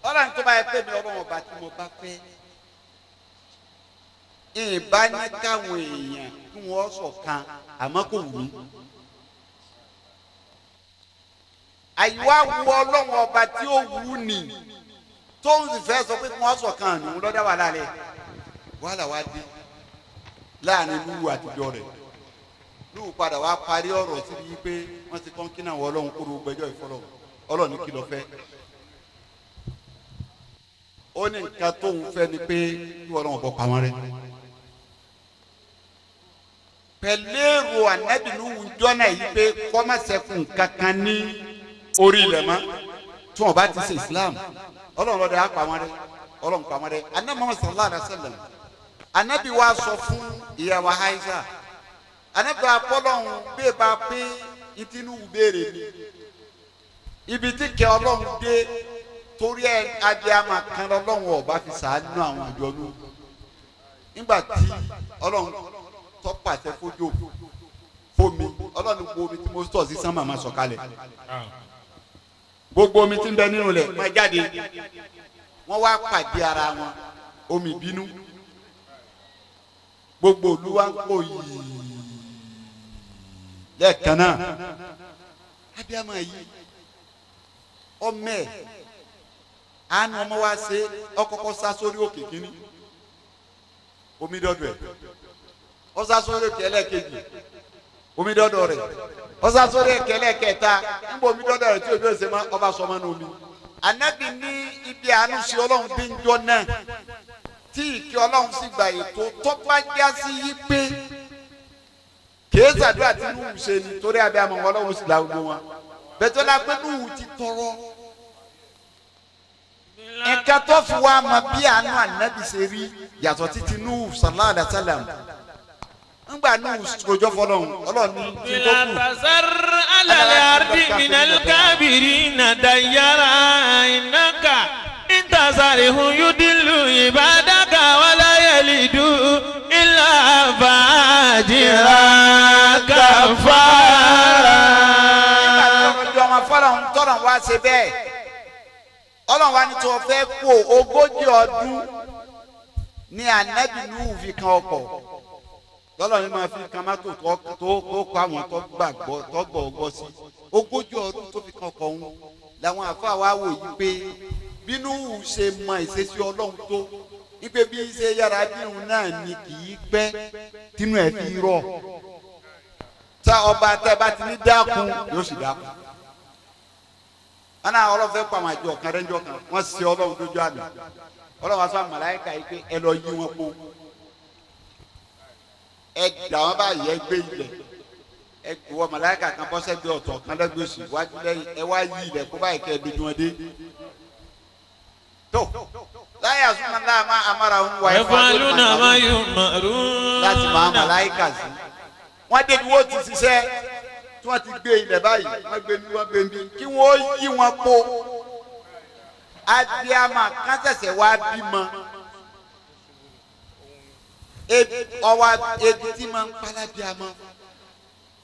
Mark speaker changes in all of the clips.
Speaker 1: Ọlọ́run tó bá yẹ pé mi ọlọ́run ọba tí mo bá fẹ́ ìbá ní káwọn èèyàn kí wọ́n ṣọ̀kan àmọ́ kò wù mí. Àyíwá wu ọlọ́run ọba tí ó wù ní tóun sì fẹ́ sọ pé kí wọ́n ṣọ̀kan ní òun lọ́dá wàhálà rẹ̀ wàhálà wá dé láàrin Lúhù àtijọ́ rẹ̀. Lúhù padà wá parí ọ̀rọ̀ síbi pé wọ́n ti kọ́ kí náà wọ ọlọ́run kúrò gbẹ́jọ́ ìfọlọ́ ọlọ́run kí ló fẹ́. Ó ní nǹkan tóun fẹ́ ni pé kí ọlọ́run bọ́ pa wọ́n rẹ́. Pẹ̀lú èrò ànábì Lúhù jọ́nà yìí pé kọ́mọ̀sẹ̀kùn kankan ní orí ilẹ̀ mọ́ tí wọ́n bá ti ṣe Islam ọlọ́run lọ́dẹ á pa wọ́n rẹ́ ọlọ́run pa wọ́n rẹ́. Ànábì Muhammad sallallahu alaihi wasallam ànábì wa sọ fún ìyàwó Aisha ànábì akọ́lọ́hún bẹ́ẹ̀ bá pé ìtinú béèrè ni ibi tí kẹ ọlọ́run dé torí ẹ abiyamọ kan lọ́lọ́run ọba fi sàánú àwọn àjọ nù nígbà tí ọlọ́run tó pàṣẹ fójò fómi ọlọ́run gbogbo omi tí mo tọ̀ sí sánmà máa sọ̀kalẹ̀ gbogbo omi tí ń bẹ nínú rẹ̀ máa jáde wọ́n wá pàdé ara wọn omi bínú gbogbo olúwa ń kó yìí lẹ́ẹ̀kan náà abiyamọ yìí ọmọ ẹ̀ àánú ọmọ wa ṣe ọkọkọ sá sórí òkè kínní omi dọdọ ẹ ọsá sórí òkè ẹlẹ́ẹ̀kejì omi dọdọ rẹ ọsá sórí òkè ẹlẹ́ẹ̀kẹta níbo omi dọdọ rẹ tí omi ọsẹ máa ọba sọmọ ní omi. Ànábì ní ibi àánú sí ọlọ́run bí ń jọ náà tí ìkẹ́ ọlọ́run sì gbà ètò tó bá já sí yí pé kìí ṣàdúrà tí Núhù ṣe ni torí abẹ́ àmọ́ ọlọ́run sì la gbogbo wọn bẹ́tọ́ la pé Núhù ti tọrọ nǹkan tó fi wá mọ bí àánú ànábì ṣe rí yàtọ̀ títí Núhù sallallahu alaihi wasallam ńgbà Núhù rojọ́ fọlọ́hún ọlọ́run ní tí tó kù.
Speaker 2: Tazar alal ardi minal kafirina dayyara innaka in tazarhum yudillu ibadaka wala yalidu illa fajira kafara.
Speaker 1: Nígbà tó rojọ́ wọn fọlọ́hún tọrọ wá ṣe bẹ́ẹ̀ ọlọ́run wa ní tó fẹ́ kó 40 ọdún ní ànábì Núhù fi kan ọkọ̀ lọ́lọ́run máa fi kan mọ́tò tó kọ́ àwọn tó gbàgbọ́ tó gbọ́ ọgbọ́ sí 40 ọdún tó fi kan ọkọ̀ òun làwọn àfáà wa wò yí pé bí Núhù ṣe mọ ìṣesí ọlọ́run tó wípé bí ṣe yára bí òun náà ni kì í pẹ́ tínú ẹ̀ fi rọ̀ tá ọba tẹ́ bá ti ní dákun yóò sì dákun. Wọn náà ọlọ́run fẹ́ pa àwọn àjọ kan rẹ́njọ́ kan wọ́n ṣe ọlọ́run dójú àmì ọlọ́run aṣọ àmàláìka yìí pé ẹ lọ yí wọn po ẹ dà wọn báyìí ẹ gbé ilẹ̀ ẹ wọ màláìka kan bọ́ sẹ́gbẹ́ ọ̀tọ̀ kan lẹ́gbẹ́ òsì wájú lẹ́yìn ẹ wá yí ilẹ̀ kó báyìí kẹ́ ẹ dojú wọn dé. Tó láyé àsúná náà má amára ń wá ẹ̀fọ́ láti máa màláìka sí wọ́n débi wọ́n ti ṣiṣẹ́ tí wọ́n ti gbé ilẹ̀ báyìí wọ́n gbé bí wọ́n gbé bí kí wọ́n yí wọn po abiyama kan ṣẹ̀ṣẹ̀ wá bímọ ọwọ́ ebi tí máa ń pala bíamọ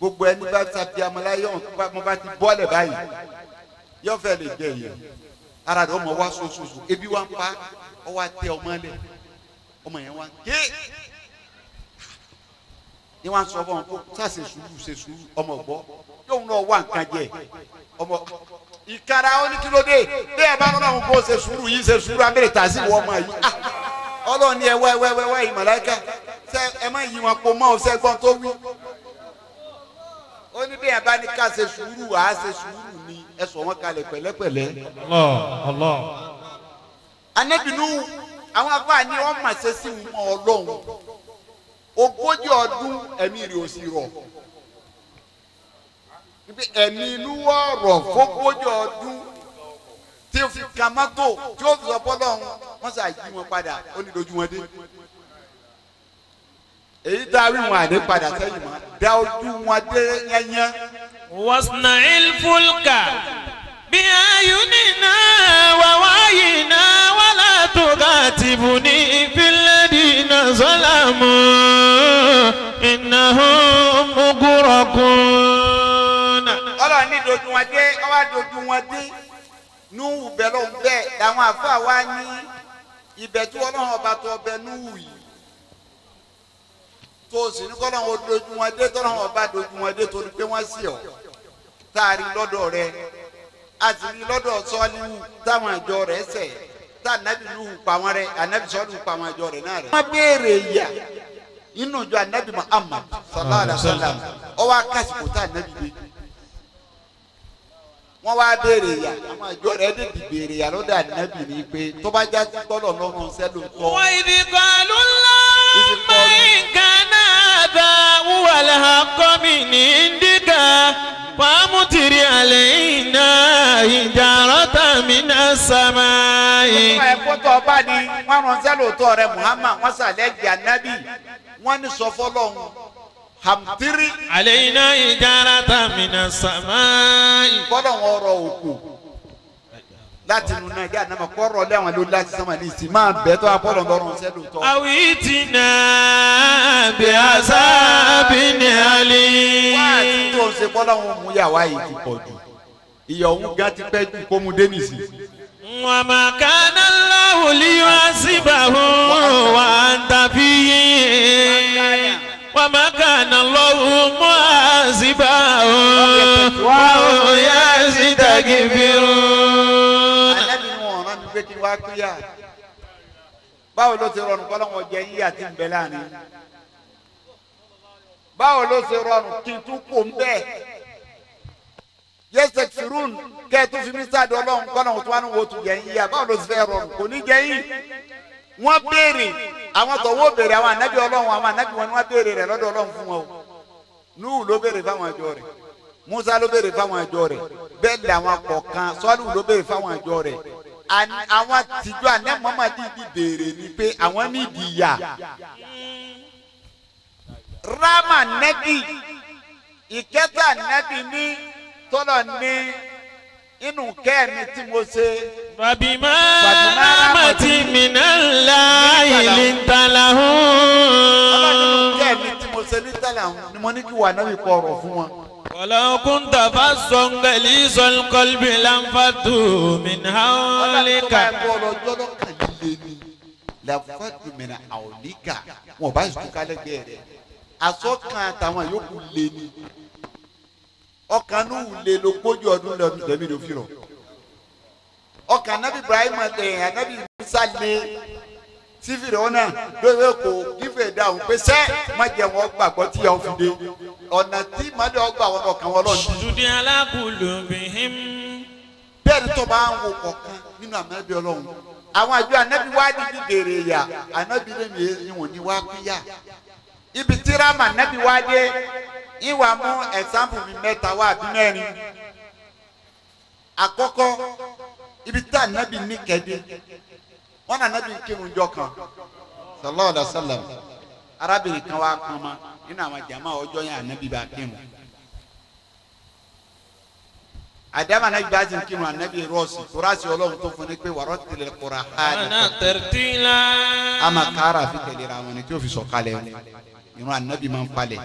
Speaker 1: gbogbo ẹni bá ta bíamọ láyé ọ̀hún bá ti bọ́lẹ̀ báyìí yóò fẹ́ lè jẹ yẹn ara rẹ̀ ọmọ wa sososo ebi wa ń pa ọwọ́ àtẹ ọmọ lẹ̀ ọmọ yẹn wá ń ké ni wọn sọ fún ọ kó sá ṣe sùúrù ṣe sùúrù ọmọ gbọ́ yóò náà wà nǹkan jẹ ọmọ ìkara oníkílódé bí ẹ bá lọ́nà kó ṣe sùúrù yìí ṣe sùúrù abẹ́rẹ́ tà sí ìwọ ọmọ yìí ọlọ́ọ̀ni ẹ wá ẹ wá ẹ wá yìí màláíkà ṣe ẹ má yí wọn kó mọ́ ọ ṣẹ́gbọ́n tó wí. Ó ní bí ẹ bá ní ká ṣe sùúrù à á ṣe sùúrù ni ẹ sọ wọn kalẹ̀ pẹ̀lẹ́pẹ̀lẹ́.
Speaker 2: Allah Allah.
Speaker 1: Ànábì Núhù àwọn afáà ni wọ́n mà ṣe sí wọn ọlọ́run 40 ọdún ẹ̀mí rẹ̀ ò sì rọ̀ ẹ̀mí inú ọ̀rọ̀ fógójì ọdún tí o fi ka mọ́tò tí o fi sọ fọlọ́run wọ́n sà yí wọn padà ó ní dojú wọn dé. Èyí tá a rí wọn àdé padà sẹ́yìn mọ́ dá ojú wọn dé yányán.
Speaker 2: Wasna'il fulka bí ayunina wa wáyìnà wala tugatibuni fil ladina zalamu innahum mughraqun.
Speaker 1: Ọlọ́run ní dojú wọn dé ọwọ́ dojú wọn dé Núhù bẹ́ẹ̀ lọ́hùn bẹ́ẹ̀ làwọn àfáà wá ní ibẹ̀ tí Ọlọ́run ọba tó ọbẹ̀ Núhù yìí tó o sì ní kọ́lọ́hún ó dojú wọn dé tọ́lọ́hún ọba dojú wọn dé torí pé wọ́n sì ọ́ tá a rí lọ́dọ̀ rẹ a sì rí lọ́dọ̀ Sọ́ọ́líwù táwọn àjọ rẹ̀ ṣẹ̀ tá ànábì Núhù pa wọn rẹ ànábì Sọ́ọ́líwù pa wọn àjọ rẹ̀ náà rẹ̀. Wọ́n béèrè ìyà inú ìjọ ànábì Muhammad sallallahu alaihi wasallam ọwọ́ akásìkò tá ànábì dé wọ́n wá béèrè ìyà àwọn àjọ rẹ̀ dèdè béèrè ìyà lọ́dọ̀ ànábì ni pé tó bá já sí tọ́lọ̀ lọ́rùn sẹ́lò kọ́.
Speaker 2: وإذ قالوا اللهم إن كان هذا هو الحق من عندك فأمطر علينا حجارة من السماء.
Speaker 1: Ẹ̀kọ́ tó ọba ni wọ́n ránṣẹ́ lóòótọ́ rẹ̀ Muhammad wọ́n sàlẹ̀ di ànábì wọ́n ní sọ fọlọ́hún hamtiri.
Speaker 2: علينا حجارة من السماء.
Speaker 1: Fọlọ́hún ọ̀rọ̀ òkú láti inú náà jẹ́ ànámọ̀ kọ́rọ̀ lẹ́wọ̀n ló láti sánmà ní ìsìn máa bẹ́ẹ̀ tó apọ́lọ̀ lọ́rùn ṣẹ́ lóòótọ́.
Speaker 2: أو ائتنا بعذاب أليم.
Speaker 1: Wá àti tó ń ṣe fọlọ́hún mú yàwá yìí ti pọ̀ jù ìyọ̀ òun gan ti pẹ́ jù kó mu dé nìsín.
Speaker 2: وما كان الله ليعذبهم وأنت فيهم وما كان الله معذبهم وهم يستغفرون.
Speaker 1: Ànábì ni wọn rán mi pé kí n wá pínyà báwo ló ṣe rọrùn kọ́lọ́wọ́n jẹ yíyà tí ń bẹ láàrin báwo ló ṣe rọrùn kí n tún kò ń bẹ́ẹ̀ yẹsẹ̀ firun kẹ́ ẹ tún fi mí sáàdì ọlọ́run kọ́lọ́wọ́n tó wá ní wo tún jẹ yíyà báwo ló ṣe fẹ́ rọrùn kò ní jẹ yín. Wọ́n béèrè àwọn tọ̀wọ́ béèrè àwọn ànábì ọlọ́run àwọn ànábì wọn ni wọ́n béèrè rẹ̀ lọ́dọ̀ ọlọ́run fún wọn o. Núhù ló béèrè fáwọn àjọ rẹ̀, Musa ló béèrè fáwọn àjọ rẹ̀, bẹ́ẹ̀ làwọn kọ̀ọ̀kan Sọ́ọ́lù ló béèrè fáwọn àjọ rẹ̀. Àwọn tìjọ àná Muhammad di béèrè ni pé àwọn nídìí ìyà. Rama nẹ́bì ìkẹta nẹ́bì ní tọ́lọ̀ ní inú kẹ́mi tí mo ṣe.
Speaker 2: فبما رحمة من الله لنت لهم.
Speaker 1: Ọlọ́run kẹ́mi tí mo ṣe ní tẹ́lẹ̀ àwọn ni mo ní kí wà náà kọ ọ̀rọ̀ fún wọn.
Speaker 2: ولو كنت فظا غليظ القلب لانفضوا من
Speaker 1: Ọlọ́run tó
Speaker 2: حولك.
Speaker 1: bá ẹ̀kọ́ ọ̀rọ̀ ọjọ́ lọ́kàn líle ni làfàdù mìíràn àwòlíkà wọn bá sùn kálẹ̀gbẹ́ rẹ̀ àsọkàn àtàwọn yòókù lé ni ọkàn ní wùlé ló kójú ọdún lẹ́mí ló fi rọ̀ ọkàn anabi Ibrahim ẹ̀ anabi Musa lé sífìrì ọ̀nà lórí kò kífè dáhùn pé sẹ́ má jẹ́ wọn gbàgbọ́ tí yà ó fi dé ọ̀nà tí màdé ọgbà wọn ọkàn wọn lọ́nà.
Speaker 2: اشدد على قلوبهم.
Speaker 1: Bẹ́ẹ̀ ni tó bá ń wo kọ̀ọ̀kan nínú ànábì ọlọ́run àwọn àjọ ànábì wá dídí béèrè yà ànábì lèmi ìwọ̀n ní wá pínyà ibi tí rámà ànábì wá dé ìwà mú ẹ̀sáǹpù mi mẹ́ta wá àbí mẹ́rin àkọ́kọ́ ibi tí ànábì ní kẹ́dé wọn ànábì kírun jọ kan sallallahu alaihi wasallam arábìnrin kan wá pọn ma nínú àwọn jàmá ọjọ́ yẹn ànábì bá kírun àdàmà anabi bá ti ń kírun anabi rọ́ọ̀sì torásì ọlọ́run tó fún ni pé wàrọ̀ tilẹ̀ kura ha ni
Speaker 2: أنا ترتيلا.
Speaker 1: ama kára fi tẹ̀lé ra wọn ni tí o fi sọ̀kalẹ̀ wọn irun anabi máa ń falẹ̀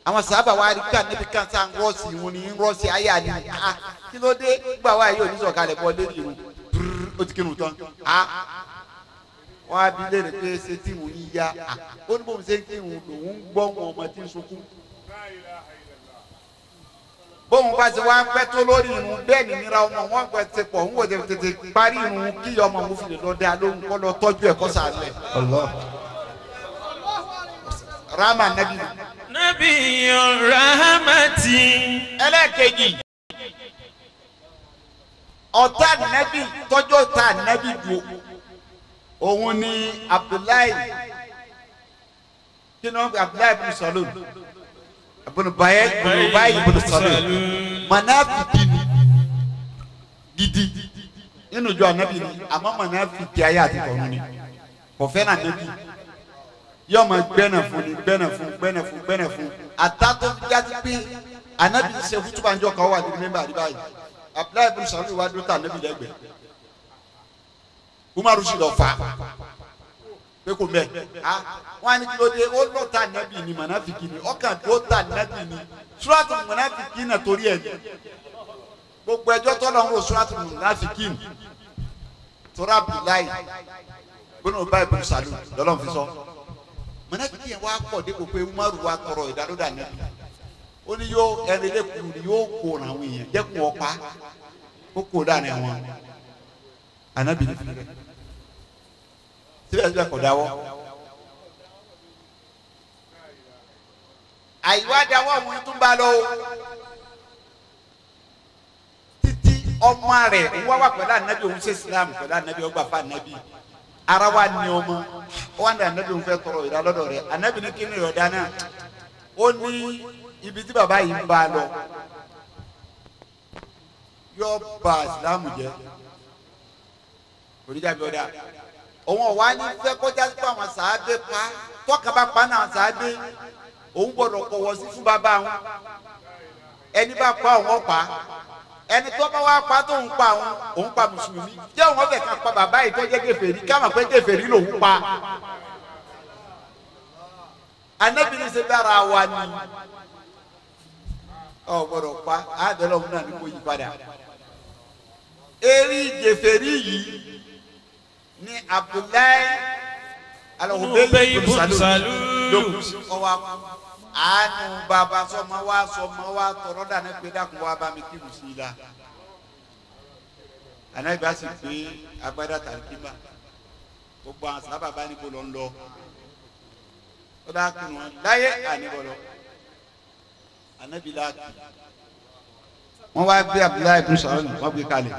Speaker 1: àwọn sábà wa rí ká anabi kan sá ń rọ́ọ̀sì wọn ni ń rọ́ọ̀sì ayé àní a kí ló dé gbà wá yóò ní sọ̀kalẹ̀ bọ́ lé irun brrr ó ti kírun tán a wọn á bi léèrè pé ṣé tí òun yí ya a ó ní bóun ṣe ń kírun lòun ń gbọ́ wọn ọmọ tí ń sunkún bóun bá ti wá ń pẹ́ tó lórí irun bẹ́ẹ̀ ni nira ọmọ wọn pẹ́ ti pọ̀ ń wò tètè parí irun kí ọmọ òun fi lè lọ dá lóhùn kọ́ lọ tọ́jú ẹ̀ kọ́ sàlẹ̀. Rama nabi.
Speaker 2: نبي الرحمة.
Speaker 1: Ẹlẹ́ẹ̀kejì ọ̀tá nabi tọ́jú ọ̀tá nabi du òun ni Abdullahi kí ni wọ́n pe Abdullahi ibn Salul ibn Ubay ibn Salul manafiki ni gidi nínú ìjọ anabi ni àmọ́ manafiki ayé àti tọ̀run ni kò fẹ́ràn anabi yóò máa gbẹ́nà fún ni gbẹ́nà fún gbẹ́nà fún gbẹ́nà fún àtàtọ́ jáde pé anabi ṣe fútúbà ńjọ kan wà nínú mẹ́mbà àdìbà yìí Abdullahi ibn Salul wá dúró tà anabi lẹ́gbẹ̀ẹ́ Umaru sì lọ fà pé kò mẹ́ a wọn á ní kí ló dé ó lọ ta anabi ni manafiki ni ọkàn tó ta anabi ni suratu manafiki náà torí ẹ̀ ni Gbogbo ẹjọ́ tọ́lọ̀ ń rò suratul munafikin tora Abdullahi gbóná báyìí bùn sàlù lọ́lọ́run fi sọ. Mọ̀nàfíkì yẹn wá pọ̀ dípò pé Umaru wa tọrọ ìdádódà náà. Ó ní yóò ẹni lẹ́kùn ni yóò kó àwọn èèyàn jẹ́kùn ọ̀pá ó kó dàní àwọn Ànábì ní fìlẹ̀. Síbẹ̀síbẹ̀ kò dáwọ́. Àyíwá dáwọ́ òun tún bá lọ o. Títí ọmọ rẹ̀ wá wà pẹ̀lú Ànábì òun ṣe Islam pẹ̀lú Ànábì ọgbà fún Ànábì. Ara wa ní ọmọ wọn ní Ànábì òun fẹ́ tọrọ ìdálọ́dọ̀ rẹ̀. Ànábì ní kíni ìyọ̀dá náà. Ó ní ibi tí bàbá yìí ń bá a lọ yóò ba Islam jẹ́. Oníjàbí ọ̀dà. Òun ọ̀wá ní fẹ́ kọjá sí àwọn sàábé pa tọ́ka bá pa náà sàábé òun gbọ́dọ̀ kọ̀wọ́ sí fún bàbá wọn. Ẹni bá pa òun ọ̀pá ẹni tó bá wá pa tó ń pa òun òun pa mùsùlùmí jẹ́ òun ọ̀fẹ́ kan pa bàbá yìí tó jẹ́ kèfèrí káwọn pé kèfèrí lòun pa. Ànábì ní ṣe bára wa ni ọ gbọ́dọ̀ pa àbẹ̀lẹ̀ òun náà ní kó yí padà. Eri kèfèrí yìí ni Abdullahi Al-Ubayy ibn Salul ọwọ́ àánú bàbá sọmọ wa tọrọ dànù pé dákun wa bá mi kírun sí i la. Ànábì bá sì gbé agbádá tàbí kíma gbogbo àwọn sábà bá ní kó lọ ń lọ ó dá kírun wọn láyé àníbọ̀lọ́ Ànábì la kì. Wọ́n wá gbé Abdullahi ibn Salul wọ́n gbé kalẹ̀.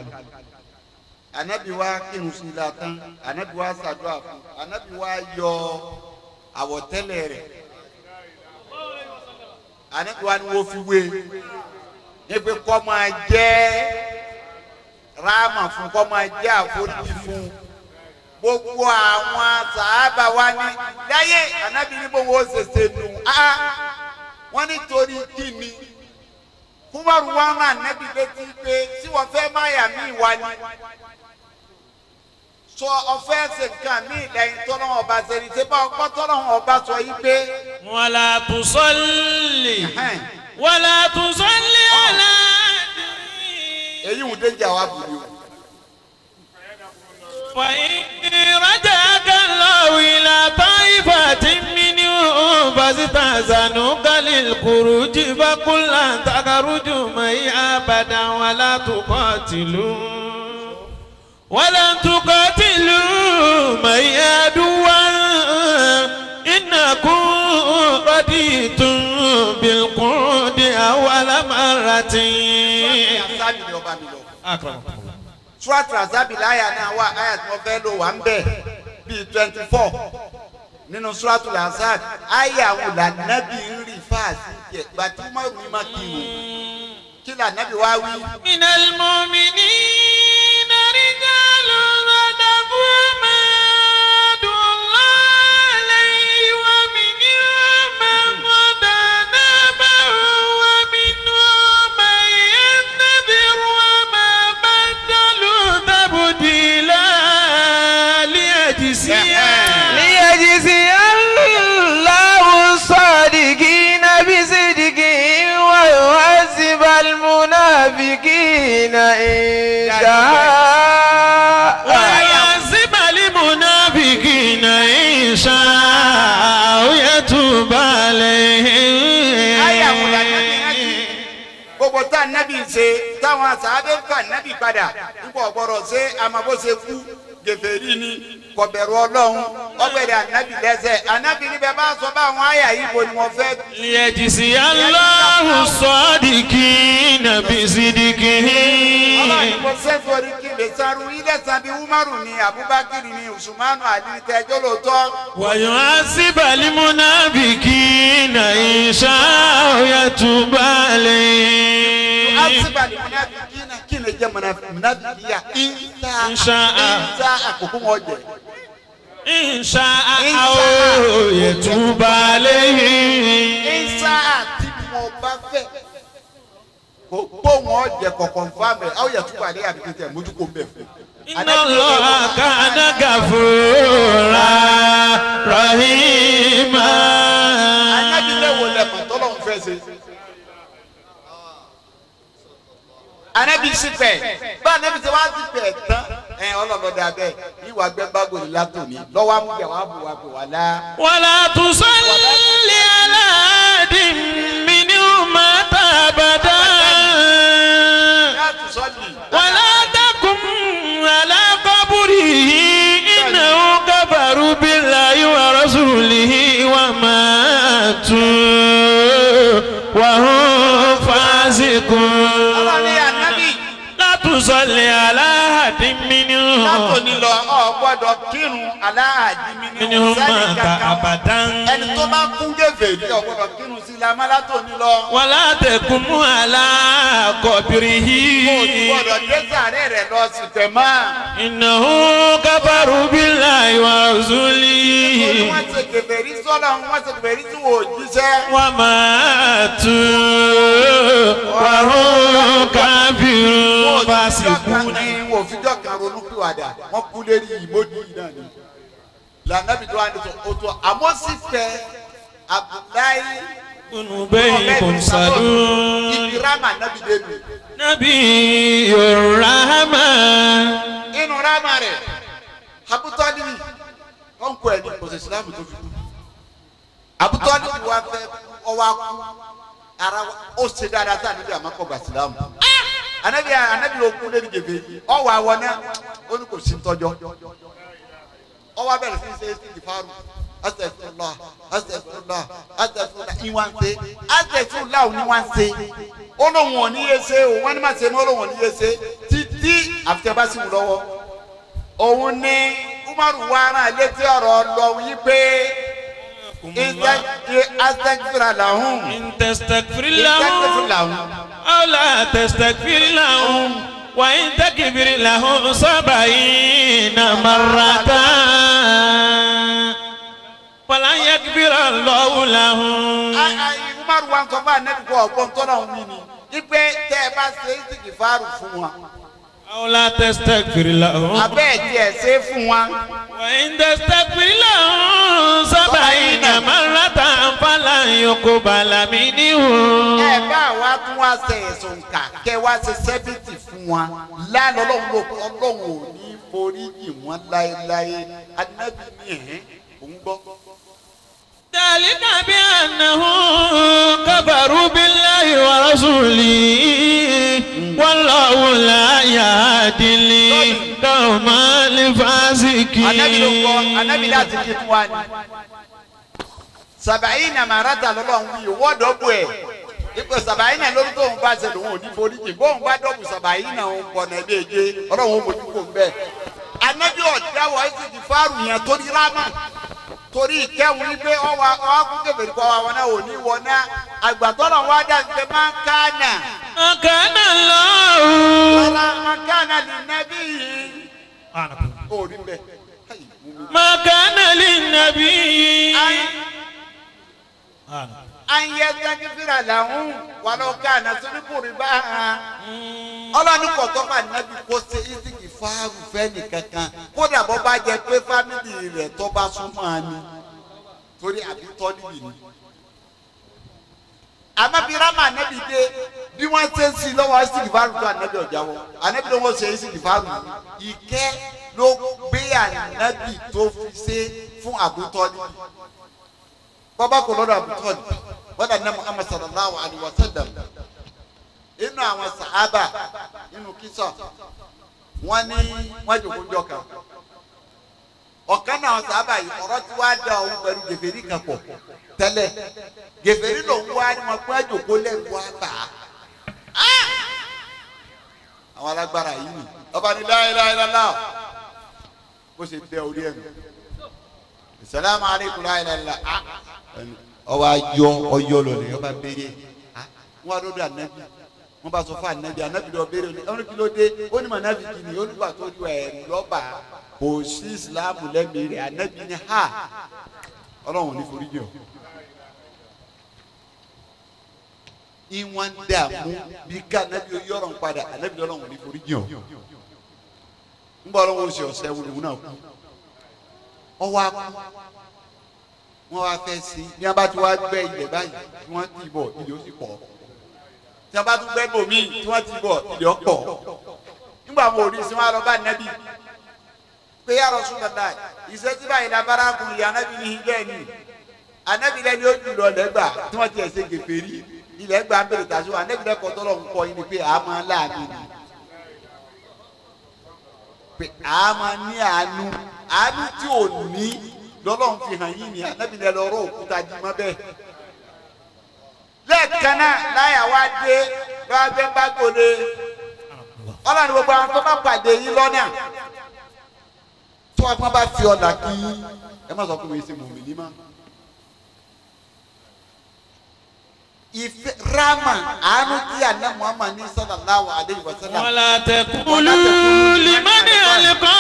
Speaker 1: Ànábì wa kírun sí i la tán. Ànábì wa ṣàdúrà fún. Ànábì wa yọ àwọ̀tẹ́lẹ̀ rẹ̀. Ànábì wa ni wọ́n fi wé ní pé kó máa jẹ́ ráàmà fún kó máa jẹ́ àforíjì fún gbogbo àwọn sàábà wa ní láyé. Ànábì ní bó wọ́n ṣẹṣẹ nù á wọ́n nítorí kí ni Umaru wa rán Ànábì létí pé tí wọ́n fẹ́ má yà mí wá ní sọ ọfẹ ṣe nǹkan mi lẹ́yìn tọ́lọ́wọ́n ọba ṣe ni ṣé bá ọgbọ́ tọ́lọ́wọ́n ọba sọ yìí pé.
Speaker 2: Wala tusalli wala tusalli ala.
Speaker 1: Èyí ń dénjà wa bù ní o.
Speaker 2: Fa in raja'aka Allahu ila ta'ifatin minhum fasta'zanuka lil khuruji faqul lan takhruju ma'i abadan wala tuqatilu. ولن تقاتلوا معي عدوا إنكم رضيتم بالقعود أول مرة.
Speaker 1: Surat Azabi láyà náà wà áyà tí wọ́n fẹ́ lò wá ń bẹ̀ bíi 24 nínú Suratul Ahzab áyà wò lànàbí ń rí fáàsì jẹ gbàtí Umaru ní má kírun kí lànàbí wá wí.
Speaker 2: Minal mu'minin رجال صدقوا ما عاهدوا الله عليه ومنهم من قضى نحبه ومنهم من ينتظر وما بدلوا تبديلا ليجزي
Speaker 3: الله الصادقين بصدقهم ويعذب المنافقين إن شاء
Speaker 2: ويعذب المنافقين إن شاء ويتوب عليهم.
Speaker 1: Gbogbo tá nábì ṣe táwọn sàábé ń fà nábì padà nípa ọ̀gbọ́dọ̀ ṣe àmọ́ bó ṣe kú gèfèrí ni kò bẹ̀rù Ọlọ́run ọgbẹ̀rẹ̀ ànábì lẹ́sẹ̀ ànábì níbẹ̀ bá sọ bá àwọn àyà yìí bo ni wọ́n fẹ́.
Speaker 2: Liyajzi Allahu sadiqina bisidqihim.
Speaker 1: Ọlọ́run kò sẹ́fọ̀ ní kí lè sarú ilé san bí Umaru ni Abubakar ni Usmanu Ali tẹ́jọ́ lóòótọ́.
Speaker 2: Wa yu'azzibal munafiqina in sha'a yatubu alayhim.
Speaker 1: Yu'azzibal munafiqina kí lè jẹ́ munafiqiya ìṣá àkókò wọn jẹ.
Speaker 2: Insha Allah yatubu alayhim.
Speaker 1: Ìṣá àti mo bá fẹ́ kò gbó wọn jẹ kọ̀kọ̀ fáwọn ẹ̀ àwọn yatubu alayhim àbí tètè mójú kó bẹ̀ fún.
Speaker 2: Inna Allaha kana ghafuran rahima.
Speaker 1: Anábìlẹ̀ wo lẹ̀ mọ̀ tọ́lọ́ ń fẹ́ ṣe. Anabi sì pẹ̀ bá anabi sọ wá sí pẹ̀ tán ẹ ọlọ́lọ́dẹ abẹ́ ìwà gbẹ bágò ní látòní lọ́wọ́ amúgbẹ̀ wà bù wà bù wà lá.
Speaker 2: ولا تصل على أحد منهم مات أبدا
Speaker 1: Láti sọ́ọ̀lì.
Speaker 2: ولا تقم على قبره إنهم كفروا بالله ورسوله وماتوا وهم فاسقون
Speaker 1: Ọlọ́ni anabi
Speaker 2: لا تصل على أحد منهم
Speaker 1: látòní lọ ọ gbọ́dọ̀ kírun aláàdí mi ní
Speaker 2: منهم
Speaker 1: sẹ́ni
Speaker 2: مات
Speaker 1: kankan.
Speaker 2: أبدا
Speaker 1: Ẹni tó bá kún gèfèrí ọ gbọ́dọ̀ kírun sí lamá látòní lọ.
Speaker 2: ولا تقم على قبره
Speaker 1: Kò gbọ́dọ̀ dé sàárè rẹ̀ lọ sí tẹ̀ mọ́.
Speaker 2: إنه كفروا بالله
Speaker 1: Torí
Speaker 2: ورسوله
Speaker 1: wọ́n ṣe kèfèrí sọ́lá wọ́n ṣe kèfèrí sí òjíṣẹ́.
Speaker 2: وماتوا وهم كافرون فاسقون
Speaker 1: Wọ́n fijọ́ kan ronú pìwàdà wọ́n kú lérí ìmọ̀dí yìí náà ni. Lànàbí tó wà ní sọ o tó àmọ́ sì fẹ́ Abdullahi
Speaker 2: بن أبي بن سلول
Speaker 1: ibi rámà nábì débi.
Speaker 2: نبي الرحمة
Speaker 1: Inú rámà rẹ̀ Abutọ́lì wọ́n kọ ẹ̀ ní kò sí Ìsìlámù tó fi kú. Abutọ́lì wa fẹ́ ọwọ́ akú ara wa ó ṣe dáadáa sí ànábì àmọ́ kò gbà Ìsìlámù. Anabi anabi ló kú lórí gèfè ọwọ awọ náà ó ní kò sí ntọjọ ọwọ abẹrẹ sí ṣe sí ìfarun astagfirullah astagfirullah astagfirullah ìwà ń ṣe astagfirullah ò ní wà ń ṣe ó lóun ò ní yé ṣe o wọn ní má ṣe mọ́ ó lóun ò ní yé ṣe títí àfitẹ́ bá sì wù lọ́wọ́ òun ní Umaru wa ara létí ọ̀rọ̀ lọ wí pé astagfirullah lahum
Speaker 2: إن تستغفر لهم
Speaker 1: astagfirullah lahum.
Speaker 2: أو لا تستغفر لهم وإن تكبر لهم 70 مرة فلن يغفر الله لهم
Speaker 1: Umaru wa sọ fún anabi kọ ọgbọ́n tọ́lá òun mi ni ipe tẹ́ ẹ bá ṣe é sìkì fáàrù fún wa
Speaker 2: أو لا تستغفر لهم
Speaker 1: abẹ́ ẹ̀ tiẹ̀ ṣe é fún wa
Speaker 2: وإن تستغفر لهم 70 مرة فلن يقبل منهم
Speaker 1: ẹ bá wa tún wá ṣe ẹ̀sùn kà kẹ́ wá ṣe 70 fún wa lánàá ọlọ́run ló ọlọ́run ò ní forí jì wọ́n láéláé anabi ní ẹ̀hẹ́n òun gbọ́.
Speaker 2: ذلك بأنهم كفروا بالله ورسوله والله لا يهدي القوم
Speaker 1: anabi ló gbọ́ anabi
Speaker 2: الفاسقين
Speaker 1: láti kí fún wa ni sàbàyìn nàmàràtà lọ́lọ́run wí wọ́ọ̀dọ́ bù ẹ̀ ipò sàbàyìn náà lórí tóun bá ṣe lòun ò ní forí jì bóun bá dọ̀bù sàbàyìn náà òun bọ̀ náà léje ọlọ́run ó mójú kò ń bẹ́ẹ̀. anabi ọ̀dáwọ̀ ẹ̀ sì ti fárù yẹn torí rámà torí ìkẹ́wùn yìí pé ọwọ́ ọkùn kẹfẹ́ kọ́ àwọn náà ò ní wọ náà àgbàtọ́lọ̀ wá dá ṣe máa ń kánà
Speaker 2: ما كان الله
Speaker 1: rárá máa ń kánà lè nábì yìí. ó rí bẹ́ẹ̀. Háì, mú mi.
Speaker 2: ما كان للنبي
Speaker 1: An yẹ sẹ́kífìrà làwọn wàlọ́ kánà sórí bá a. Ọlọ́ni kò tọ́ka nábì kó ṣe ìsìnkì fáàrù fẹ́ni kankan kódà bó bá jẹ pé fámìlì rẹ̀ tó bá súnmọ́ a ni torí àbí tọ́lìbì ni. Àmọ́ bí rámà nábì dé bí wọ́n ṣe ń sin lọ́wọ́ ìsìnkì fáàrù tó ànábì ọ̀já wọ ànábì ló wọ́n ṣe ìsìnkì fáàrù ìkẹ́ ló gbé ànábì tó fi ṣe fún àbútọ́lì bọ́bá kò lọ́dọ̀ àbútọ́lì bọ́dà ní Muhammad sallallahu alayhi wa sallam inú àwọn sàhábà inú kísọ̀ wọ́n ní wọ́n jòkó jọ kan ọ̀kan náà àwọn sàhábà yìí ọ̀rọ̀ tí wàá da òun pẹ̀lú gèfèrí kan pọ̀ tẹ́lẹ̀ gèfèrí lòun wá ní wọn pé jòkó lẹ́rù wá bà á àwọn alágbára yìí ni ọba ní la ilaha illallah bó ṣe bẹ orí ẹ̀ nù salamu aleykum la ilaha illallah ọwọ́ ayọ ọyọ lọ ní ọba béèrè wọn wá lọ́dọ̀ ànábì wọn bá sọ fún ànábì ànábì lọ béèrè ní ọdún kí ló dé ó ní mọ̀nàbì kìíní ó nígbà tó ju ẹ̀rù lọ́ba kò sí ìsìlámù lẹ́mìí rẹ̀ ànábì ní ha ọlọ́run ò ní forí jìn ọ́. Ìwọ̀n dààmú bí ká ànábì yọ̀rọ̀ ń padà ànábì ọlọ́run ò ní forí jìn ọ́. Ń bọ̀ ọlọ́run ó ṣe ọ̀sẹ̀ wọlé náà kú ọwọ́ akú wọ́n wá fẹ́ sí ní abá tí wàá gbẹ́ ilẹ̀ báyìí tí wọ́n ti bọ̀ ilẹ̀ ó sì pọ̀ Tí wọ́n bá tún gbẹ́ bòmí tí wọ́n ti bọ̀ ilẹ̀ ọ̀pọ̀. Nígbà wọn ò rí sí wọn lọ bá nẹ́bí. Pé ya Rasulullah, ìṣe tí báyìí la bára kun yìí anábì ní bẹ́ẹ̀ ni. Anábì lẹ́ni ó jù lọ lẹ́gbà tí wọ́n ti ẹ̀sẹ̀ gèfèrí. Ilẹ̀ gbà ń bèrè tàṣù anábì lẹ́kọ̀ọ́ tọ́lọ̀ ń kọ́ yín ni pé a máa láàánú ni. Pé a máa ní àánú. Àánú tí ò ní lọ́lọ́run fi hàn yín ni anábì lẹ́ lọ rọ òkúta jí mọ́ bẹ́ẹ̀. Lẹ́ẹ̀kan náà láyà wá dé lọ́wọ́ bẹ́ẹ̀ bá gbòde. Ọlọ́run gbogbo àwọn tó bá pàdé yín lọ́nà tí wọ́n bá fi ọ̀là kí ẹ má sọ pé wọ́n ṣe mùmínì mọ́. Ìfẹ́ rámà àánú tí àná Muhammad ní sallallahu alayhi wa sallam.
Speaker 2: Wala taqulu liman alqa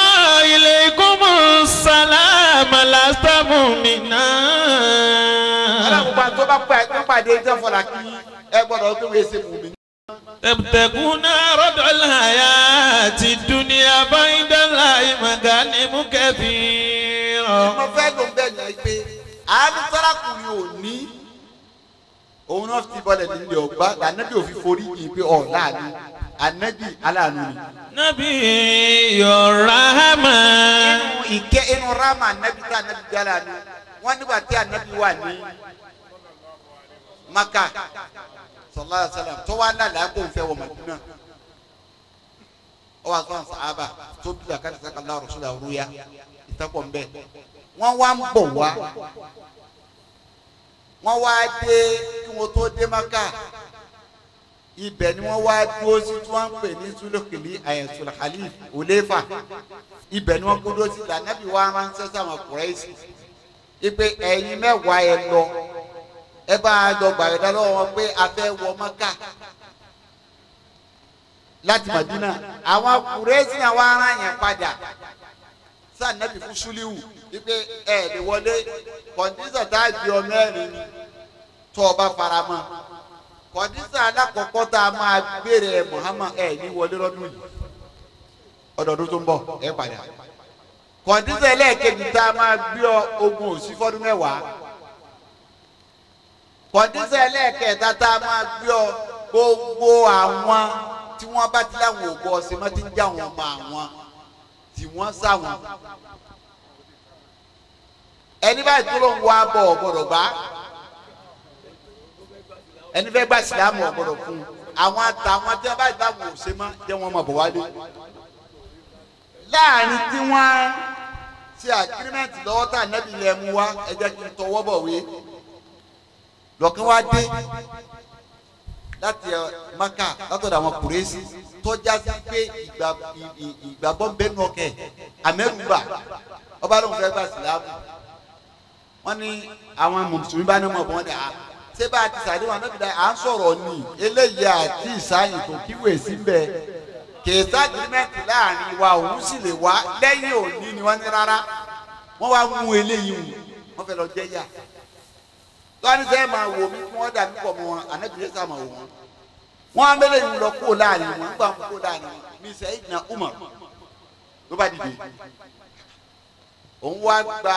Speaker 2: ilaykumus salama lasta mu'mina.
Speaker 1: Ọlọ́run gbogbo àwọn tó bá pàdé yín tó fọlá kí ẹ gbọ́dọ̀ pé wọ́n ṣe mùmínì.
Speaker 2: تبتغون عرض الحياة الدنيا فعند الله مغانم كثيرة.
Speaker 1: Mo fẹ́ ló ń bẹ̀ yẹn pé àánú sárakùnrin ò ní òun náà ti bọ́lẹ̀ nílé ọgbà ànábì ò fi forí yìí pé ọ̀ láàánú ànábì aláàánú ni.
Speaker 2: Nábì yọ̀ọ̀ráhámà.
Speaker 1: Inú ìkẹ́ inú rámà ànábì tí ànábì jẹ́ aláàánú wọ́n nígbà tí ànábì wà ní Maka sallallahu alaihi wasallam tó wá lálẹ́ kó n fẹ́ wọ Madina ọ wá sọ̀rọ̀ sàábà tó bí làkàtà sàkàlà rọ̀ṣọ́lá rúyà ìtàkùn bẹ́ẹ̀ wọ́n wá ń bọ̀ wá wọ́n wá dé kí wọ́n tó dé Maka ibẹ̀ ni wọ́n wá dúró sí tí wọ́n ń pè ní sulukili àyẹ̀sùlùkàlì òléfà ibẹ̀ ni wọ́n kó dúró sí lànàbí wa ránṣẹ́ sáwọn Kùráíṣì ipe ẹ̀yin mẹ́wàá ẹ lọ ẹ bá a jọ gbàgbé lọ́wọ́ wọn pé a fẹ́ wọ Maka láti Madina àwọn Kùrẹ́sì àwọn ará yẹn padà sànẹ́bí fún Suliu wípé ẹ lè wọlé kọ̀ǹdísà tá a di ọ mẹ́rin ni tó o bá fara mọ́ kọ̀ǹdísà alákọ̀ọ́kọ́ tá a máa béèrè ẹ Muhammad ẹ ní wọlé lọ́dún yìí ọdọọdún tó ń bọ̀ ẹ padà kọ̀ǹdísà ẹlẹ́ẹ̀kejì tá a máa gbé ọ ogun òsì fọ́dún mẹ́wàá kọ̀ǹdísà ẹlẹ́ẹ̀kẹta tá a máa gbé ọ gbogbo àwọn tí wọ́n bá ti láwọn ògbó ọ̀sẹ̀ mọ́ ti ń já wọn mọ́ àwọn tí wọ́n sá wọn. ẹni báyìí tó ló ń wá bọ̀ ọ̀gbọ̀dọ̀ gbá ẹni fẹ́ gbà sílámù ọ̀gbọ̀dọ̀ fún un àwọn àtàwọn tí wọ́n bá ti láwọn òṣè mọ́ jẹ́ wọ́n mọ̀ bọ̀ wálé. láàrin tí wọ́n ṣe àgírímẹ̀ntì lọ́wọ́ tá ànábì lẹ̀ mú wá ẹ jẹ́ kí n tọwọ́ bọ̀wé lọ́kàn wá dé láti Maka látọ̀dọ̀ àwọn Kùrẹ́sì tọ́já sí pé ìgbàgbọ́ ń bẹ́nu ọkẹ́ àmẹ́rùbà ọba lóun fẹ́ gba sílámù wọ́n ní àwọn mùsùlùmí bá ní ọmọ ọ̀bọ̀n ní à ṣé bá a ti sàdéhùn anábìdá à ń sọ̀rọ̀ ni eléyìí àti ìsáyìn tó kíwèé sí ń bẹ kèésà gírímẹ̀tì láàrin wa òun sì lè wá lẹ́yìn òní ni wọ́n ní rárá wọ́n wá mú eléyìí wù wọ́n fẹ́ lọ jẹ́ yà lọ́wọ́n sẹ́yìn máa wò mí kí wọ́n dà mí pọ̀ mọ́ wọn ànábìyẹ sá máa wò wọn. wọ́n á mẹ́lẹ̀ yìí lọ kó láàrin wọn nígbà wọn kó láàrin wọn ní Sayyidina Umar ló bá dìde. òun wá gba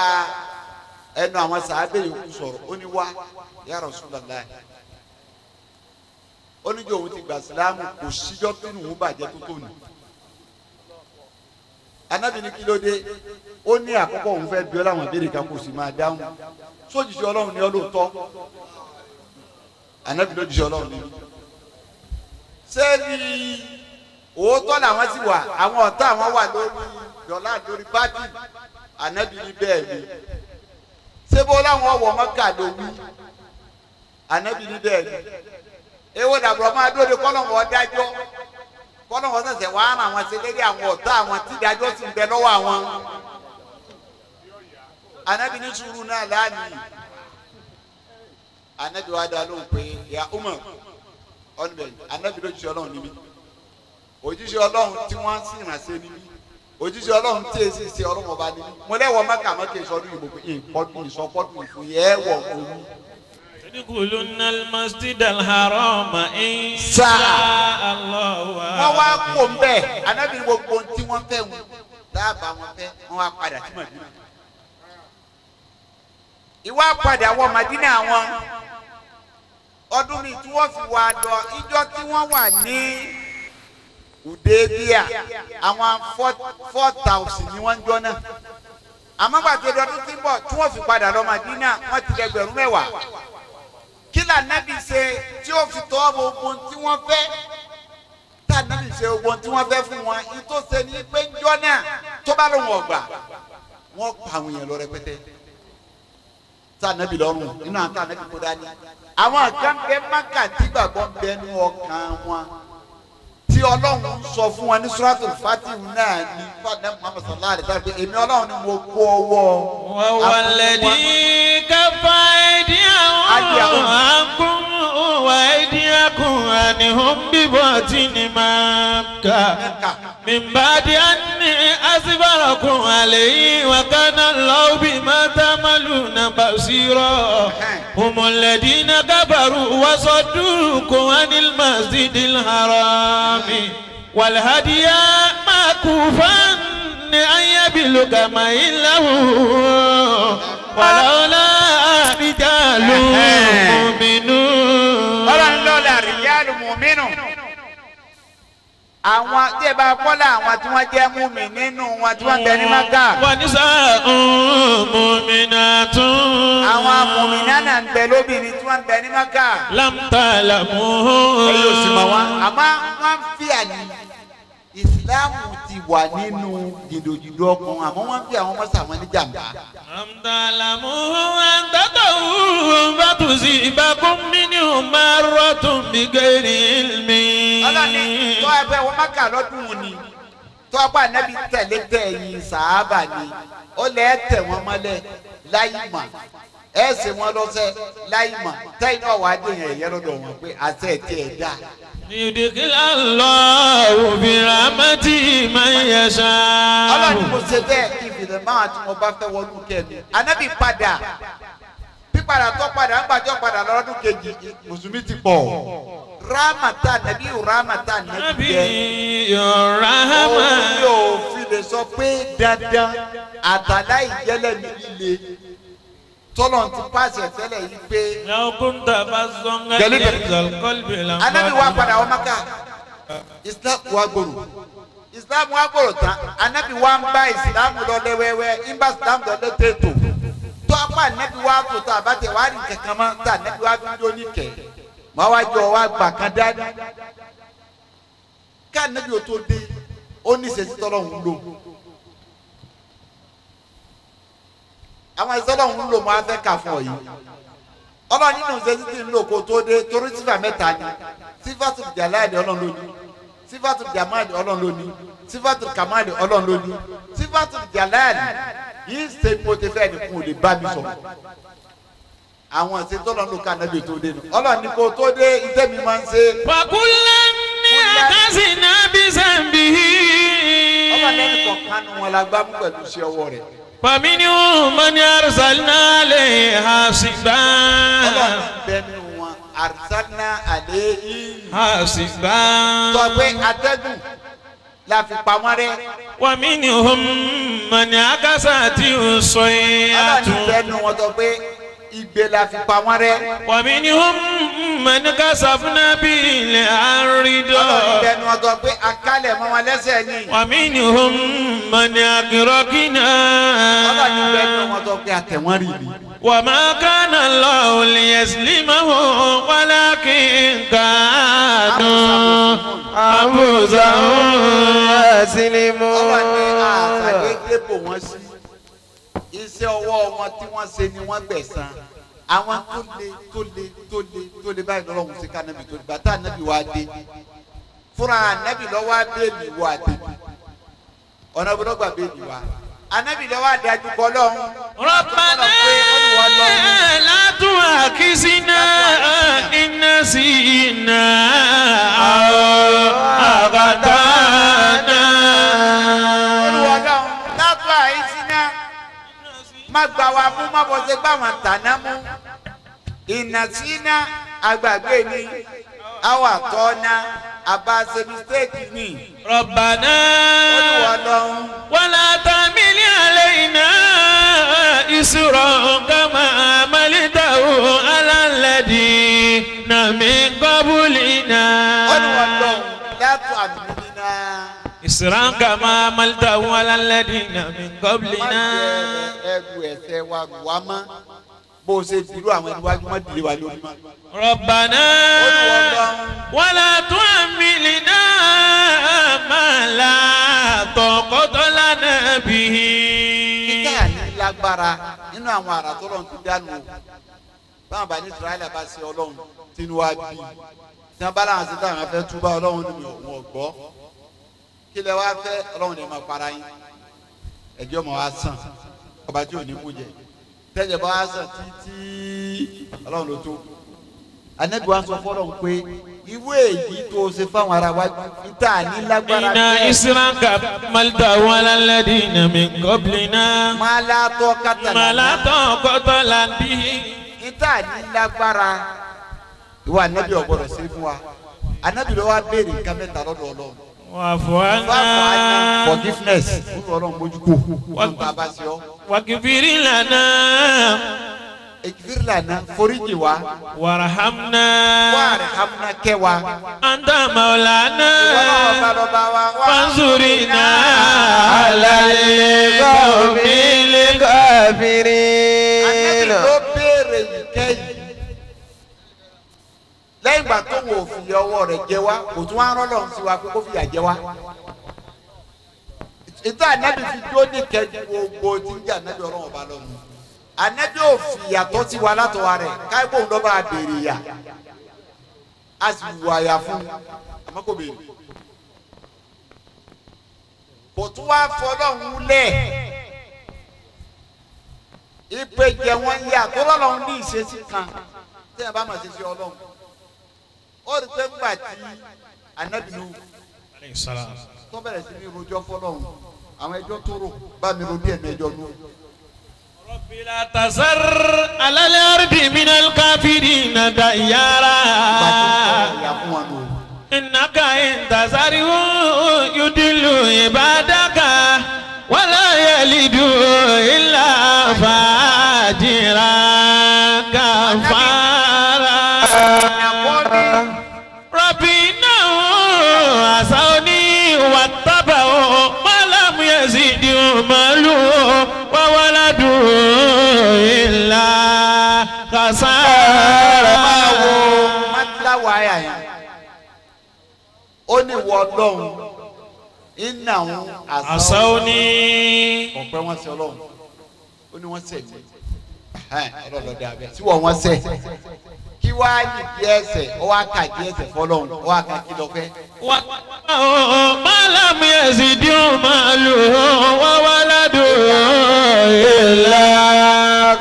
Speaker 1: ẹnu àwọn sàábẹ̀ yòókù sọ̀rọ̀ ó ní wá ya Rasulullah. ó ní jẹ́ òun ti gbà sílámù kò síjọ́ kí òun bàjẹ́ tó tó nù. Ànábì ní kí ló dé ó ní àkọ́kọ́ òun fẹ́ bí ọ láwọn ìbéèrè kan kò sì máa dáhùn sójúṣe Ọlọ́run ni ọ lóòótọ́ Ànábì lójúṣe Ọlọ́run ni sẹ́ẹ̀rì òótọ́ làwọn sì wà àwọn ọ̀tá àwọn wà lórí dọ̀là lórí pátì Ànábì ní bẹ́ẹ̀ ni sébó láwọn ọwọ́ Mọ́kà ló wí Ànábì ní bẹ́ẹ̀ ni èwo dàbọ̀ máa dúró de kọ́lọ́wọ́ dájọ́ kọ́lọ́wọ́ sẹ̀sẹ̀ wàá ràn àwọn ṣe lérí àwọn ọ̀tá àwọn tí ìdájọ́ sì ń bẹ lọ́wọ́ àwọn. Anabi ní sùúrù náà láàánú anabi wa dá lóhùn pé ya Umar ọ̀nbẹ anabi ló jíṣẹ́ Ọlọ́run níbí òjíṣẹ́ Ọlọ́run tí wọ́n sì ránṣẹ́ níbí òjíṣẹ́ Ọlọ́run tí èsì ṣe Ọlọ́run ọba níbí mo lẹ́wọ̀ mọ́kà mọ́kà ìsọdún ìbò ìkọ́dún ìsọkọ́dún ìfúnyẹ́ wọ̀ omi.
Speaker 2: Tadkhulunna al-masjida al-harama in sha'a Allah.
Speaker 1: Wọ́n wá kó ń bẹ́ẹ̀ anabi ní gbogbo tí wọ́n fẹ́ wọn dábàá wọn fẹ́ wọ́n wá padà sí Màdínà. Ìwà padà wọ Màdínà wọn Ọdún mi tí wọ́n fi wá lọ ìjọ tí wọ́n wà ní Hudaybiya àwọn 4,000 ni wọ́n ń jọ náà. Àmọ́ gbàtí ọdún tí ń bọ̀ tí wọ́n fi padà lọ Madina wọ́n ti lẹ́gbẹ̀rún 10,000. Kí l'Ànábì ṣe tí ó fi tọ́ gbogbo tí wọ́n fẹ́? Tá Ànábì ṣe gbogbo tí wọ́n fẹ́ fún wọn, ìtò ṣe ní pé ń jọ náà tó bá lóun ọ̀gbà wọ́n pa àwọn èèyàn lọ rẹpẹtẹ. Tá Ànábì lọ́rùn nínú àwọn tá Ànábì kó dání. Àwọn kan bẹ Mákà tí gbàgbọ́ ń bẹnu ọkàn wọn tí Ọlọ́run sọ fún wọn ní Suratul Fatihu náà ní fàdé Muhammad sallallahu alaihi wasallam pé èmi Ọlọ́run ni mo kó ọwọ́.
Speaker 2: Wọ́n wà lẹ́dí káfá ẹ̀dí àwọn àkún wà ẹ̀dí àkún àníhùn bíbọ̀ tí ni máa kà. Mìmbàdí àní àsìbàràkùn àlẹ́ yìí wà kánà lọ́wọ́ bí má tàmálù nà basira. Humulladina kafaru wa saddukum anil masjidil harami. والهدي معكوفا أن يبلغ محله ولولا رجال مؤمنون.
Speaker 1: Ọlọ́run lọ́la rìjálù mùmínù. Àwọn tí ẹ bá kọ́lá àwọn tí wọ́n jẹ́ múmi nínú wọn tí wọ́n bẹ ní Mákà.
Speaker 2: ونساء مؤمنات.
Speaker 1: Àwọn mùmínà náà ń bẹ lóbìnrin tí wọ́n bẹ ní Mákà.
Speaker 2: لم تعلموهم.
Speaker 1: Ẹ̀yin ò sì mọ̀ wọ́n. Àmọ́ wọ́n fi àní Ìsìláàmù ti wà nínú jìndòjìndò ọkàn àmọ́ wọ́n fi àwọn mọ́sà wọn ní jàmbá.
Speaker 2: لم تعلموهم أن تطؤوهم فتصيبكم منهم معرة بغير علم.
Speaker 1: Ọlọ́ni tó ẹgbẹ́ wọn Mákà lọ́dún òní tó ọgbà nẹ́bí tẹ̀lé tẹ̀yìn sàábà ni ó lẹ́ tẹ̀ wọ́n mọ́lẹ̀ láì mọ̀ ẹ̀ ṣe wọ́n lọ́sẹ̀ láì mọ̀ tẹ́yìn náà wàá dèèyàn ẹ̀yẹ́ lọ́dọ̀ wọn pé àṣẹ ẹ̀ tí ẹ̀ dá.
Speaker 2: ليدخل الله برحمته من يشاء.
Speaker 1: Ọlọ́ni mo ṣe bẹ́ẹ̀ kí ìfìdí máa tí mo bá fẹ́ wọnú kẹ́mi. Ànábì padà pípadà tó padà ń gbàjọ́ padà lọ́dún kejì mùsùlùmí ti pọ̀. Rámàtà nàbí rámàtà nàbí jẹ́.
Speaker 2: Òun
Speaker 1: yóò fi lè sọ pé dandan àtàlá ìjẹ́lẹ̀ mi líle tọ́lọ̀ ti pàṣẹ tẹ́lẹ̀ yìí pé. Ànábì wa padà wọ Mákà Islam wa gbòòrò Islam wa gbòòrò tán Ànábì wa ń bá Islam lọ lẹ́wẹ́wẹ́ ń bá Islam lọ lẹ́tẹ̀ẹ̀tò tó apá Ànábì wa tó tó àbátẹ̀ wá rí kankan mọ́ tó Ànábì wa fi jó ní kẹ̀ mọ́ wá jọ wá gbà kan dání ká Ànábì o tó dé ó ní ìṣesí tọ́lọ̀ ń lò. Àwọn ìṣọ́lọ̀ ń lò mọ́ afẹ́ kà fún ọ yìí. Ọlọ́run nínú ìṣesí tí ń lò kó tó dé torí sífà mẹ́ta ni sífàtù jàláàdì Ọlọ́run ló ní sífàtù jàmáàdì Ọlọ́run ló ní sífàtù kàmáàdì Ọlọ́run ló ní sífàtù jàláàdì yìí ṣe mo ti fẹ́ nìkún ò lè bá mi sọ̀rọ̀. Àwọn ìṣètọ́lọ́ ló ká Ànábì tó dé nù. Ọlọ́run ní kó tó dé iṣẹ́ mi máa ń ṣe.
Speaker 2: Wàkúlẹ̀ ní àkásìnà bí sẹ́ǹbì.
Speaker 1: Ọlọ́run lẹ́nu kọ̀ọ̀kan nu wọn la gbá mú pẹ̀lú iṣẹ́ ọwọ́ rẹ̀.
Speaker 2: فمنهم من أرسلنا عليه حاصبا.
Speaker 1: Ọlọ́run bẹnu wọn أرسلنا عليه
Speaker 2: حاصبا.
Speaker 1: Sọ pé atẹ́gùn la fi pa wọ́n rẹ́.
Speaker 2: ومنهم من أكسته الصيحة.
Speaker 1: Ọlọ́run bẹnu wọn sọ pé igbe la fi pa wọ́n rẹ́.
Speaker 2: ومنهم من كسفنا به الأرض.
Speaker 1: Ọlọ́run bẹnu wọn sọ pé akálẹ̀ mọ́ wọn lẹ́sẹ̀ ni.
Speaker 2: ومنهم من أغرقنا.
Speaker 1: Ọlọ́run bẹnu wọn sọ pé àtẹ̀wọ́n rì ni.
Speaker 2: وما كان الله ليسلمهم ولكن كانوا أنفسهم
Speaker 3: يسلمون.
Speaker 1: Ọlọ́run ní àṣàdédé bò wọ́n sí. Iṣẹ́ ọwọ́ wọn tí wọ́n ṣe ni wọ́n gbẹ̀san. Àwọn tó le tó le tó le tó le báyìí lọ́rùn sí kánábì tó le bàtà ànábì wa dé. Fúnra ànábì lọ́wọ́ abéèlì wọ àtẹ̀bí. Ọ̀nà gbọ́dọ̀ gbà béèlì wa. Ànábì lọ́wọ́ adájú kọ́ lọ́hún.
Speaker 2: ربنا لا تؤاخذنا إن نسينا أو أخطأنا.
Speaker 1: Olúwa lọ́hún látọ̀ àìsínà má gbà wá mú má bọ́ ṣe gbà wọ́n tàná mú. Ìnàsínà àgbàgbé ni àwọn àtọ́ná àbá ṣe mistake ni.
Speaker 2: ربنا
Speaker 1: Olúwa lọ́hún.
Speaker 2: ولا تحمل علينا إصرا كما حملته على الذين من قبلنا.
Speaker 1: Ó ní wọ́n lọ látò àmìlínà.
Speaker 2: إصرا كما حملته على الذين من
Speaker 1: Má
Speaker 2: قبلنا.
Speaker 1: jẹ ẹrù ẹ̀ṣẹ̀ wa rù wá mọ́. Bó o ṣe dìrú àwọn ẹni wájú mọ́ dìde wa lórí mọ́.
Speaker 2: ربنا
Speaker 1: Ó ní wọ́n lọ.
Speaker 2: ولا تحملنا ما لا طاقة لنا به.
Speaker 1: Kíkà ní lágbára nínú àwọn àrà tó lọ́n ti dánú o. Báwọn bá ní Israẹli bá ṣe Ọlọ́run tínú wa bí. Tí wọ́n bá láwọn ṣe táwọn afẹ́ túbá Ọlọ́run ní òun ọ̀gbọ́. Kí lẹ wá fẹ́ Ọlọ́run ní ẹ máa para yín. Ẹ̀jẹ̀ ọmọ wa sàn. Ọba tí ò ní mú jẹ. Tẹ́jẹ̀ bá wa sàn títí Ọlọ́run ló tó. Ànábì wa sọ fọlọ́run pé irú èyí tó o ṣe fáwọn ará wa níta ní lágbára
Speaker 2: إن إصرا كما حملته على الذين من قبلنا.
Speaker 1: Máa látọ́ kátàlá.
Speaker 2: ما لا طاقة لنا به.
Speaker 1: Níta ní lágbára ìwà anabi ọgbọdọ ṣe fún wa. Anabi ló wá béèrè nǹkan mẹ́ta lọ́dọ̀ Ọlọ́run.
Speaker 2: واعف
Speaker 1: Fáfọ àná
Speaker 2: عنا
Speaker 1: forgiveness fún Ọlọ́run mójúkó fún bàbá sí ọ.
Speaker 2: واغفر لنا
Speaker 1: Èkìfìrì lànà foríjì wa.
Speaker 2: وارحمنا
Speaker 1: Wà rẹ̀ kẹ́ wa.
Speaker 2: أنت مولانا
Speaker 1: Ìwọ náà ọba lọ́ba wa.
Speaker 2: فانصرنا على القوم
Speaker 3: الكافرين.
Speaker 1: Anabi ló béèrè ìkẹ́ yìí. Lẹ́yìn ìgbà tó wò fi ọwọ́ rẹ̀ jẹ wá, kò tún wá rán Ọlọ́run sí wa pé kó fìyà jẹ wá. Ìtọ́ anabi fi dúró ní kẹjú gbogbo tí ń jẹ́ anabi Ọlọ́run ọba lọ́nu. Anabi ò fìyà tó ti wa látọwọ́ rẹ̀ káyọ̀ òun lọ́ba béèrè yà. A sì wù àyà fún un, àmọ́ kò béèrè. Kò tún wá fọlọ́run lẹ̀. Ìpè jẹ wọ́n yà tó lọ́lọ́run ní ìṣesí kan tí ẹ bá máa ṣe sí Ọlọ́run. Ó rí pé ńgbà tí anabi nù tó bẹ̀rẹ̀ sí ní rojọ́ fọlọ́run àwọn ẹjọ́ tó rò bá mi ro díẹ̀ ní ẹjọ́ nù.
Speaker 2: رب لا تذر على الأرض من الكافرين ديارا.
Speaker 1: Ìgbà tí ń sọ̀rọ̀ ìyá fún wọn nù.
Speaker 2: إنك إن تذرهم يضلوا عبادك ولا يلدوا إلا فاجرا كفارا. رب إنهم عصوني واتبعوا ما لم يزدهم ماله وولده إلا خسارا.
Speaker 1: Máa wo mátìláwọ̀ àyà yẹn. Ó ní wọ Ọlọ́run iná òun
Speaker 2: عصوني
Speaker 1: ọ̀pẹ wọn ṣe Ọlọ́run. Ó ní wọ́n ṣẹ̀ mí. Ọlọ́run ló dá abẹ́. Tí wọ́n wọ́n ṣẹ̀. Kí wàá nìdí ẹsẹ̀, ó wá kà dí ẹsẹ̀ fọlọ́run, ó wá kà kí lọ fẹ́.
Speaker 2: واتبعوا ما لم يزدهم ماله وولده إلا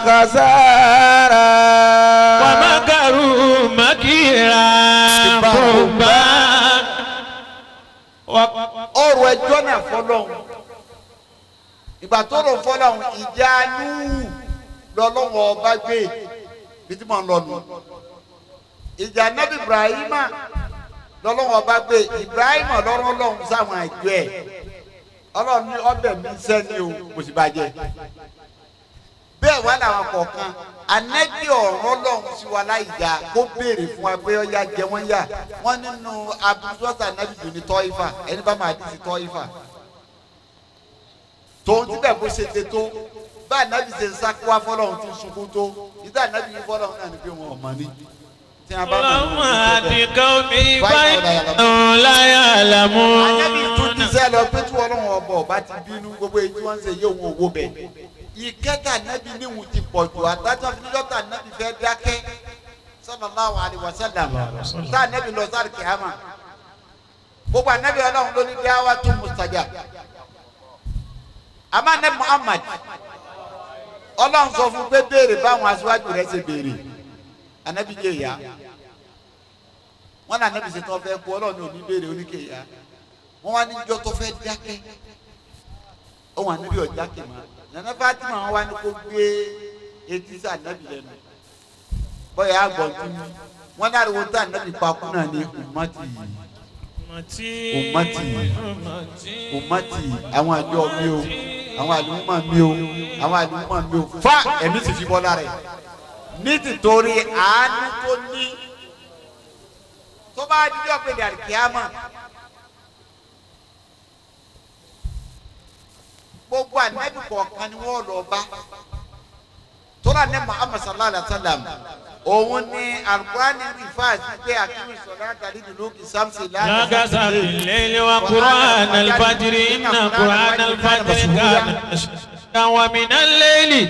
Speaker 3: خسارا.
Speaker 2: ومكروا مكيرا كبا.
Speaker 1: Ọ̀rọ̀ ẹjọ́ náà fọlọ́run. Ìgbà tó rò fọlọ́run ìjà núhù lọ́lọ́run ọba gbé bí tí mò ń lọ nù. Ìjà nẹ́bí Ibrahima lọ́lọ́run ọba gbé Ibrahima lọ́rọ́ Ọlọ́run sáwọn àjọ ẹ̀. Ọlọ́run ní ọbẹ̀ mi sẹ́ni o kò sì bàjẹ́. Bẹ́ẹ̀ wá làwọn kọ̀ọ̀kan anẹ́bí ọ̀rọ̀ Ọlọ́run sí wa láì dáa kó béèrè fún wa pé ọ̀yá jẹ wọ́n yà wọ́n nínú abudulọ́sà nẹ́bí dùn ní tọ́ífà ẹni bá máa dì sí tọ́ífà. Tòun ti bẹ̀ bó ṣe ṣe tó bá ànábì ṣe ń sákúwá fọlọ́run ti ń sunkún tó ìdá ànábì yìí fọlọ́run náà ni pé wọn ò mọ̀ ní. Tí a bá mọ̀ ní
Speaker 2: اللهم
Speaker 1: wọn ò ní
Speaker 2: هد
Speaker 1: tó bẹ́ẹ̀.
Speaker 2: قومي فإنهم لا يعلمون.
Speaker 1: Ànábì tún ti sẹ́ lọ pé tí Ọlọ́run ọba ọba ti bínú gbogbo èyí tí wọ́n ń ṣe yóò wọn owó bẹ̀. Ìkẹta ànábì níwùn ti pọ̀ jù àtàtà níjọ́tà ànábì fẹ́ dákẹ́ sallallahu alaihi wasallam tá ànábì lọ sáré kìámà. Gbogbo ànábì Ọlọ́run ló ní dáwà tó mustajab. Àmọ́ ànábì Muhammad Ọlọ́run sọ fún pé béèrè báwọn aṣíwájú rẹ̀ ṣe béèrè. Ànábì jẹ́ ìyá. Wọ́n ní ànábì ṣe tán fẹ́ kú Ọlọ́run ní òní béèrè oníkè ìyá. Wọ́n wá níjọ́ tó fẹ́ dákẹ́. Ohun ànábì ọ̀jákè mọ́. Nana Fatima wọn wá ní kó gbé etí sí ànábì lẹ́nu. Bọ́yá àgbọ̀n tún ní. Wọ́n ní ariwo tá ànábì pa kú náà ní ummati ummati ummati àwọn àjọ mi o àwọn àlùmọ̀ mi o àwọn àlùmọ̀ mi o fa ẹ̀mí sì fi bọ́ lára ẹ̀. Ní tìtorí àánú tó ní Tó bá dídọ́ pé dàrí kíámà gbogbo ànábì kọ̀ọ̀kan ni wọ́n lọ bá tọ́lá ní Muhammad sallallahu alayhi wa sallam òun ni alukurani rìfáàsì pé akíwì sọ̀rọ̀ àtàlí dùlùkì samsi
Speaker 2: lágàsà lẹ́lẹ́ wa Qur'an alfajiri inna Qur'an alfajiri kana wa min al-layli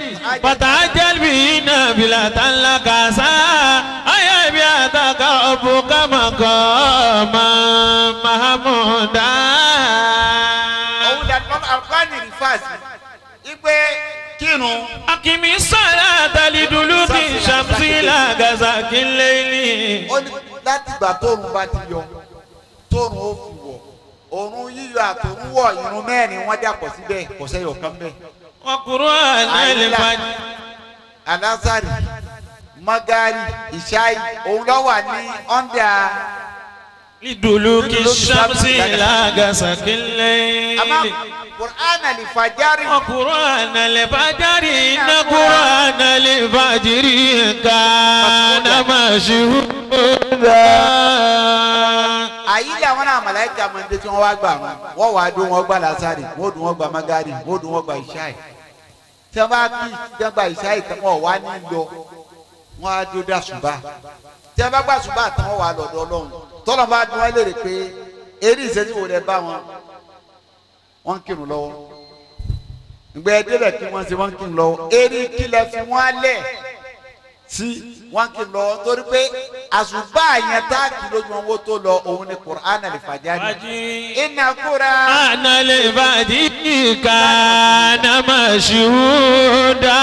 Speaker 2: fatahajjal bihi nafilatan laka asa an yab'athaka rabbuka maqaman mahmuda.
Speaker 1: Òun dàbí alukurani rìfáàsì ipe kírun.
Speaker 2: Akimi salata liduluki shamsi lagasaki leili.
Speaker 1: Ó ní láti ìgbà tóòrùn bá ti yọ tóòrùn ó fi wọ̀ òòrùn yíyọ àtòrún wọ̀ irun mẹ́rin wọ́n dàpọ̀ síbẹ̀ kò sẹ́yọ̀ kan bẹ́ẹ̀.
Speaker 2: Wa Qur'an al-fajr.
Speaker 1: Alásàrì magari ìṣáì òun ló wà ní ọ̀ndà.
Speaker 2: Liduluki shamsi lagasaki leili.
Speaker 1: Àmọ́ Qur'an al-fajari.
Speaker 2: Qur'an al-fajari inna Qur'an al-fajri kana mashhuda.
Speaker 1: Àyílẹ̀ àwọn náà màláíkà máa ń dé tí wọ́n wá gbà wọn. Wọ́n wàá dún wọn gbà lásàrì, wọ́n dún wọn gbà magari, wọ́n dún wọn gbà ìṣáì. Tí wọ́n bá kí tí wọ́n gba ìṣáì tán wọ́n wá ní lọ, wọ́n á dún dá ṣùbà. Tí wọ́n bá gbà ṣùbà tán wọ́n wà lọ́dọ̀ Ọlọ́run. Tọ́lọ́ bá dún wọn léèrè pé eré ìṣẹ́jú wo lẹ bá wọn. Wọ́n ń kírun lọ́wọ́ ìgbẹ́ débẹ̀ kí wọ́n ṣe wọ́n ń kírun lọ́wọ́ eré kílẹ̀ fi wọ́n lẹ̀ sí wọ́n ń kírun lọ́wọ́ torí pé àṣùbà yẹn tá a kì lójú wọn wó tó lọ òun ni Qur'an al-fajari iná kúra.
Speaker 2: Qur'an al-fajri kana mashhuda.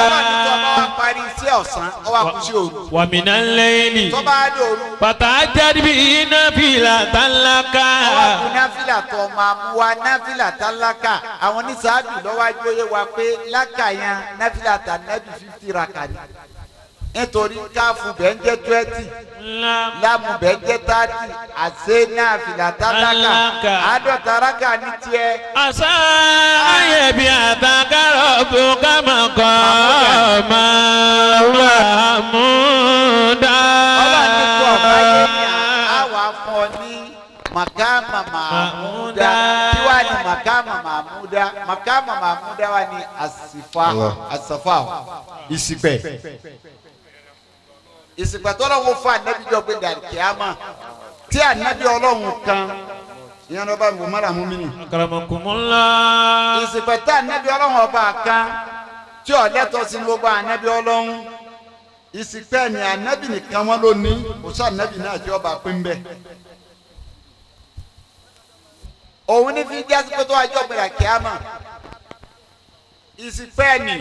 Speaker 1: Ọlọ́run tó ọba wa parí iṣẹ́ ọ̀sán ọba kú sí òru.
Speaker 2: Wa minal layli.
Speaker 1: Tó bá dé òru.
Speaker 2: Fatahajjal bihi nafilatan laka.
Speaker 1: Ọba kú náfìlà tó máa mú wa náfìlà tálákà àwọn oníṣàábì lọ́wọ́ ajóyè wa pé lákà yẹn náfìlà tà nábì 50 raka ni. Nítorí káfù bẹ́ẹ̀ ń jẹ́ 20 lámù bẹ́ẹ̀ ń jẹ́ 30 àṣẹ náfìlà tálákà àádọ́ta raka ní tiẹ̀.
Speaker 2: Àṣà ayẹ̀bí àtàkàrọ̀ bó ká máa kọ́ máa wà mú dá.
Speaker 1: Ọlọ́run ní kó ọ̀bá yẹn ní àwa fún ọ ní makama mahmuda. Tí wàá ní makama mahmuda, makama mahmuda wà ní asifa asafa ìsìpẹ̀. Ìsìpẹ̀ tó lọ́wọ́ fún anabi jọ pé dàrí kíámà tí anabi ọlọ́run kan ìyẹn ló bá wò mọ́ra mú mi nì.
Speaker 2: Akramakumullah.
Speaker 1: Ìsìpẹ̀ tí anabi ọlọ́run ọba kan tí ó lẹ́tọ̀ọ́ sí gbogbo anabi ọlọ́run ìsìpẹ̀ ni anabi nìkan wọn ló ní kò sí anabi náà tí ọba pín bẹ́ẹ̀. Òun ní fi jásí pé tó wá jọ gbéra kíámà ìsìpẹ́ ni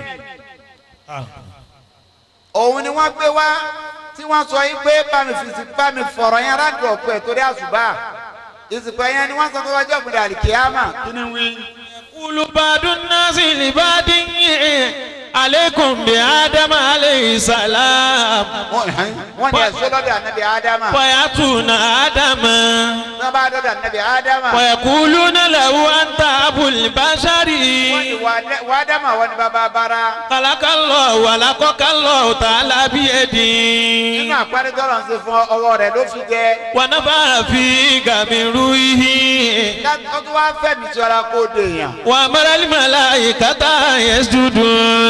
Speaker 1: òun ni wọ́n gbé wá tí wọ́n sọ yín pé bámi fìsì bámi fọ̀rọ̀ yẹn rádùn ọ̀pẹ torí àṣùbà ìsìpẹ́ yẹn ni wọ́n sọ pé wá jọ gbéra kíámà kí ni wí.
Speaker 2: Kulubadun nasi libadin aleikum bi Adama aleyhi salam.
Speaker 1: Wọ́n ní ẹ̀sọ́ lọ́dọ̀ ànábì Ádámà.
Speaker 2: Fayatuna Ádámà.
Speaker 1: Wọ́n bá dọ́dọ̀ ànábì Ádámà.
Speaker 2: Fayakuluna lahu anta abul bashari.
Speaker 1: Wọ́n ní wà Ádámà wọ́n ní bàbá bara.
Speaker 2: Kalakallahu walaqakallahu ta'ala biyadi.
Speaker 1: Nínú àpárí tọ́lọ̀ ń ṣe fún ọwọ́ rẹ̀ ló fi jẹ.
Speaker 2: Wa nafa'a fika min ruhihi.
Speaker 1: Ó tún wá fẹ̀mí tí ọ̀la kó dé yàn.
Speaker 2: Wa amara al-malaikata yasjudu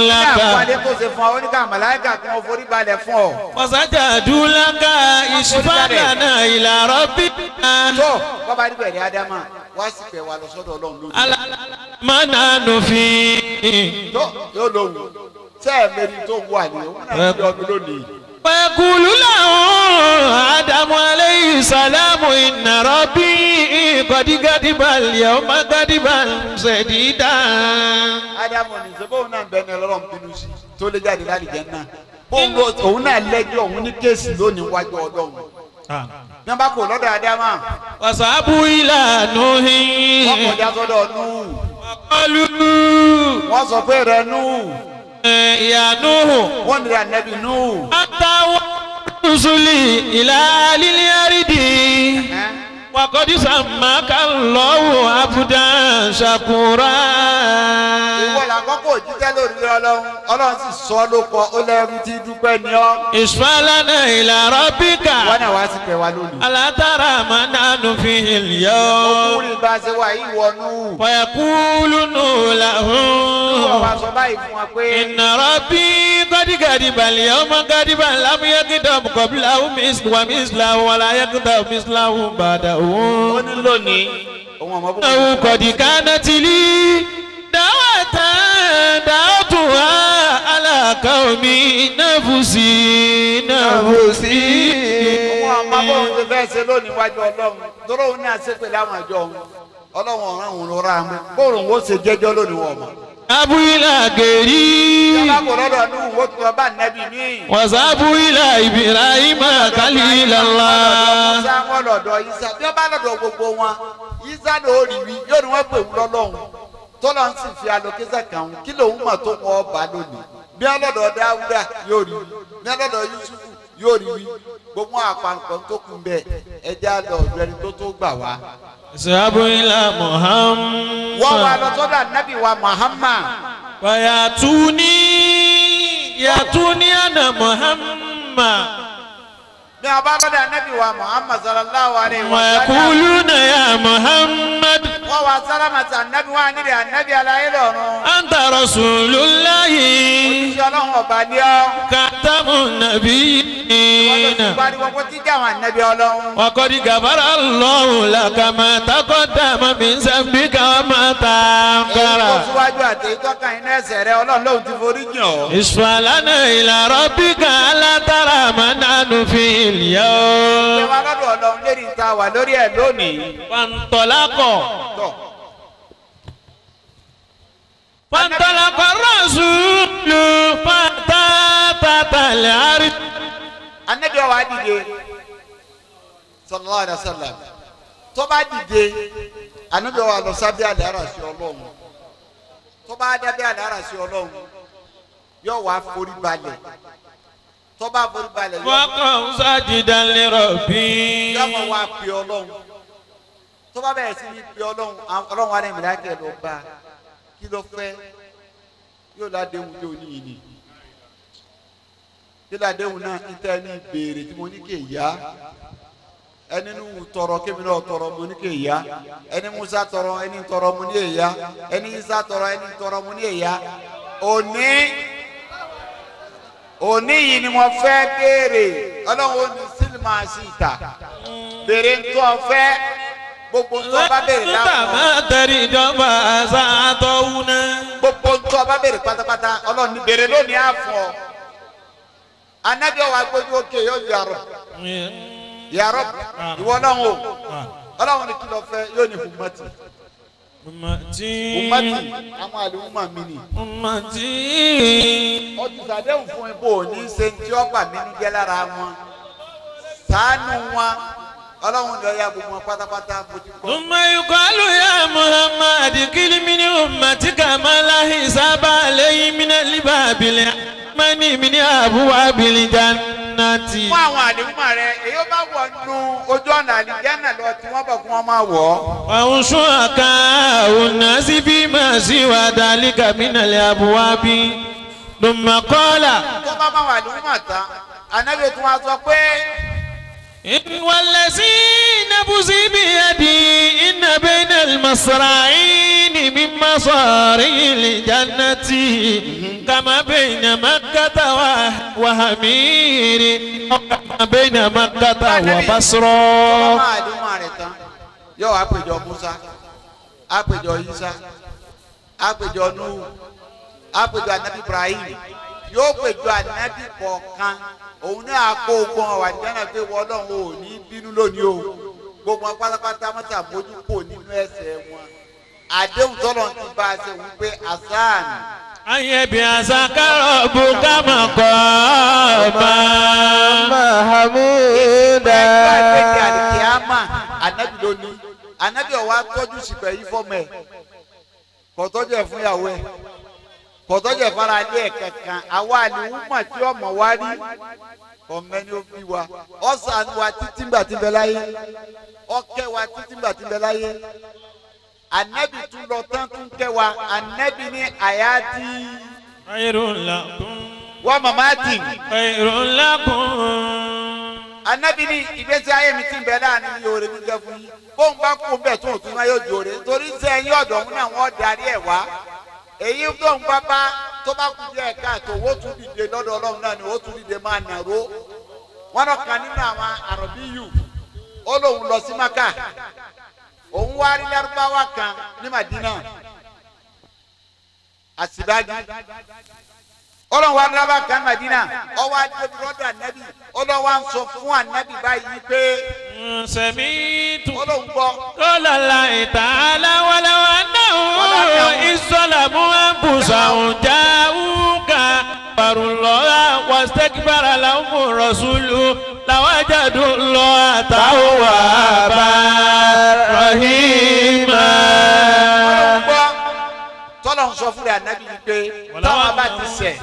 Speaker 2: laka.
Speaker 1: Ní àpárí tó ṣe fún ọ, ó ní ká màláíkà kí wọ́n forí balẹ̀ fún ọ.
Speaker 2: Fasajadu laka ishfa'na ila rabbina.
Speaker 1: Tó bàbá rí bẹ̀rẹ̀ Ádámà wá sì pẹ̀ wá lọ sọ́dọ̀ Ọlọ́run lónìí.
Speaker 2: Alamana nufi.
Speaker 1: Tó yóò lóhùn sẹ́ẹ̀mẹ́rin tó wà ní òun náà fi ọdún lónìí.
Speaker 2: Fayaqulu lahu Adamu alayhi salamu inna rabbi qad ghadiba al-yawma ghadaban shadida.
Speaker 1: Ádámù ní sẹ́bọ̀n náà bẹ́ẹ̀ ni Ọlọ́run bínú sí tó lé jáde láti jẹ́ náà. Òun náà lẹ́jọ́ òun ní kéèsì lónìí wájú Ọlọ́run. Ní wọ́n bá kò lọ́dọ̀ Ádámà.
Speaker 2: Wasabu ila Nuhi.
Speaker 1: Wọ́n kọjá sọ́dọ̀ Núhù.
Speaker 2: Qalu.
Speaker 1: Wọ́n sọ pé rẹ̀ Núhù.
Speaker 2: Ya Nuhu.
Speaker 1: Wọ́n ní Ànábì Núhù.
Speaker 2: Anta rusuli ila lil ardi. Wa qad sammaka Allahu abdan shakura.
Speaker 1: Ìwọ làkọ́kọ́ òjíṣẹ́ lórí Ọlọ́run, Ọlọ́run sì sọ ló kọ ó lẹ́rú tí dúpẹ́ ni ọ́.
Speaker 2: Ishfa lana ila rabbika.
Speaker 1: Wọ́n náà wá sí pẹ̀ wá lónìí.
Speaker 2: ألا ترى ما نحن فيه اليوم
Speaker 1: Òkúri bá ṣe wà yìí wọnú.
Speaker 2: فيقول نوح له
Speaker 1: Wọ́n wá sọ báyìí fún wa pé.
Speaker 2: إن ربي قد غضب اليوم غضبا لم يغضب قبله مثل ومثله ولا يغضب مثله بعده
Speaker 1: Ó ní lónìí. Òun ọmọ bó.
Speaker 2: أنه قد كانت لي دعوة دعوتها على قومي نفسي نفسي
Speaker 1: Òun ọmọ bóun ti fẹ́ ṣe lónìí wájú Ọlọ́run. Tọ́lọ́ òun náà ṣe pẹ̀lú àwọn àjọ òun. Ọlọ́run ọ̀ràn òun ló ra mú. Bóun ó ṣe jẹ́jọ́ lónìí wọ̀ mọ́.
Speaker 2: أبو إلى غيري
Speaker 1: Ìjọba kò lọ́dọ̀ Nuhu ó tún ọba nẹ́bí míì.
Speaker 2: وذهبوا إلى إبراهيم خليل الله
Speaker 1: Musa wọn lọ́dọ̀ Isa bí wọ́n bá lọ́dọ̀ gbogbo wọn Isa ló rí wí yóò ní wọ́n pè wú lọ́lọ́run tọ́lọ́ ń sì fi alókésà kàn ń kí lòun mọ̀ tó wọ́n ọba lónìí bí wọ́n lọ́dọ̀ Dáúdà yóò rí wí bí wọ́n lọ́dọ̀ Yusufu yóò rí wí gbogbo àpàǹkan tó kù bẹ́ẹ̀ ẹja lọ ọ̀dọ̀ ẹni tó tó gbà wá.
Speaker 2: ذهبوا إلى محمد
Speaker 1: Wọ́n wá lọ sọ́dọ̀ ànábì wa Muhammad
Speaker 2: فيأتوني يأتوني أنا محمد
Speaker 1: bí wọ́n bá lọ́dọ̀ ànábì wa Muhammad sallallahu alayhi wa sallam
Speaker 2: ويقولون يا محمد
Speaker 1: wọ́n wá sálámà sí ànábì wa nílẹ̀ ànábì aláyé lọ́run
Speaker 2: أنت رسول الله
Speaker 1: òjíṣẹ́ Ọlọ́run ọba ní ọ́.
Speaker 2: خاتم النبيين
Speaker 1: Pariwo kó tí jáwọn ànábì Ọlọ́run.
Speaker 2: وقد غفر الله لك ما تقدم من ذنبك وما
Speaker 1: Èyí tó
Speaker 2: تأخر
Speaker 1: síwájú àti èyí tó kàn iná ẹsẹ̀ rẹ Ọlọ́run lóhun ti forí jìn ọ́.
Speaker 2: اشفع لنا إلى ربك ألا ترى ما نحن فيه اليوم
Speaker 1: Ṣé wa lọ́dọ̀ Ọlọ́run lérí ta wà lórí ẹ̀ lónìí?
Speaker 2: فانطلق
Speaker 1: Tọ̀.
Speaker 2: فانطلق الرسول فأتى تحت العرش
Speaker 1: Ànábì wa dìde. Sallallahu alaihi wasallam. Tó bá dìde, Ànábì wa lọ sábẹ́ àlẹ́ àràsí Ọlọ́run. Tó bá dábẹ́ àlẹ́ àràsí Ọlọ́run, yóò wá forí balẹ̀. Tó bá forí balẹ̀ yóò
Speaker 2: وقع ساجدا لربي
Speaker 1: yóò mọ̀ wá pe Ọlọ́run. Tó bá bẹ̀rẹ̀ sí ní pe Ọlọ́run, Ọlọ́run wa ní ìmìlá lọ bá a. Kí ló fẹ́? Yóò ládéhùn tó ní ìní. Kí ládéhùn náà ń tẹ́ ní béèrè tí mo ní kè yá. Ẹni Nuhu tọrọ kémi náà tọrọ mo ní kè yá. Ẹni Musa tọrọ ẹni tọrọ mo ní èyá. Ẹni Isa tọrọ ẹni tọrọ mo ní èyá. Òní òní yìí ni mo fẹ́ béèrè. Ọlọ́run ó ní sílímà sí ìta. Béèrè ń tọ́ fẹ́ gbogbo ń tọ́ bá béèrè láwọn.
Speaker 2: ما ترجم ساعتنا
Speaker 1: Gbogbo ń tọ́ bá béèrè pátápátá Ọlọ́run ní béèrè lónìí á fún ọ. Anabi ọwọ agbójú òkè yóò yàrá yàrá ìwọ náà o Ọlọ́run ní kí ló fẹ́ yóò ní humati humati àwọn àlùmọ mi ni.
Speaker 2: أمتي
Speaker 1: Ó ti sàdéhùn fún ibò ní ṣe tí ó bà mí jẹ́ lára wọn ṣàánú wọn Ọlọ́run lọ ya gbogbo wọn pátápátá mo ti kọ́.
Speaker 2: ثم يقال يا محمد كل من أمتك ما لا حساب عليه من الباب الأيمن من أبواب الجنة
Speaker 1: Fún àwọn àlùmọ rẹ èyí ó bá wọ̀ nù ojú ọ̀nà àlìjẹ́nà lọ tí wọ́n bọ̀ kí wọ́n máa wọ̀ ọ́.
Speaker 2: وشركاء الناس فيما سوى ذلك من الأبواب ثم قال
Speaker 1: Tó bá bá wà àlùmọ tán Ànábì tún wá sọ pé.
Speaker 2: إن والذي نفسي بيدي إن بين المصراعين من مصارع الجنة كما بين مكة وحمير أو كما بين مكة وبصرة.
Speaker 1: Máa àlùmọ rẹ̀ tán yóò wá péjọ Musa á péjọ Isa á péjọ Nuhu á péjọ Anabi Ibrahim yóò péjọ Anabi kọ̀ọ̀kan òun náà kó ogun ọ̀wà jẹ́nà pé wọ́n Ọlọ́run ò ní bínú lónìí o gbogbo wọn pátápátá mọ́tà mójú kò nínú ẹ̀ṣẹ̀ wọn àdéhùn tọ́lọ̀ ti bá a ṣe wípé asan
Speaker 2: Ayé bí àṣàkárọ̀ bù ká mà kọ́ ọba.
Speaker 3: Mahamuda.
Speaker 1: ẹgbẹ́ ìgbẹ́jẹ́ àlìkíámà ànábì lónìí ànábì ọ̀wá tọ́jú sípẹ̀ yìí fọ́mọ ẹ̀ kò tọ́jú ẹ̀ fún ìyàwó ẹ̀ kò tọ́jú ẹ̀ fara ilé ẹ̀ kankan àwa àlìwúmọ̀ tí ọmọ wa rí ọmọ ẹni ó bí wa ọ̀sán wa títí ńgbà tí ń bẹ láyé ọkẹ́ wa títí ńgbà tí ń bẹ láyé ànábì tún lọ tán tún kẹ́ wa ànábì ní àyàtì
Speaker 2: Khairun lakum.
Speaker 1: wa mamati
Speaker 2: Khairun lakum.
Speaker 1: Anabi ní ìgbésí ayé mi ti ń bẹ láàrin ní oore mi jẹ́ fún yín. Bóun bá kú bẹ́ẹ̀ tó òtún náà yóò di oore. Torí sẹ́yìn ọ̀dọ̀ òun náà wọ́n darí ẹ̀ wá. Èyí tó ń bá bá tó bá kú díẹ̀ káàtó owó tún dìde lọ́dọ̀ Ọlọ́run náà ni owó tún dìde máa nàró. Wọ́n lọ kàn nínú àwọn àròbí yù. Ó lóun lọ sí Maka. Òun wá rí Lárúbáwá kan ní Madina. Àsìbájú. Ọlọ́run wa dábàá kan Madina ọwọ́ adébúrọ́dọ̀ ànábì Ọlọ́run wa ń sọ fún ànábì báyìí pé.
Speaker 2: Sami'tu.
Speaker 1: Ọlọ́run gbọ́.
Speaker 2: Qala Allahi ta'ala walaw annahum idh zalamu anfusahum ja'uka fastaghfirullaha wastaghfara lahumu rasulu lawajadu Allaha tawwaban rahima.
Speaker 1: Ọlọ́run gbọ́. Tọ́lọ̀ ń sọ fúnra ànábì yìí pé táwọn bá ti ṣẹ̀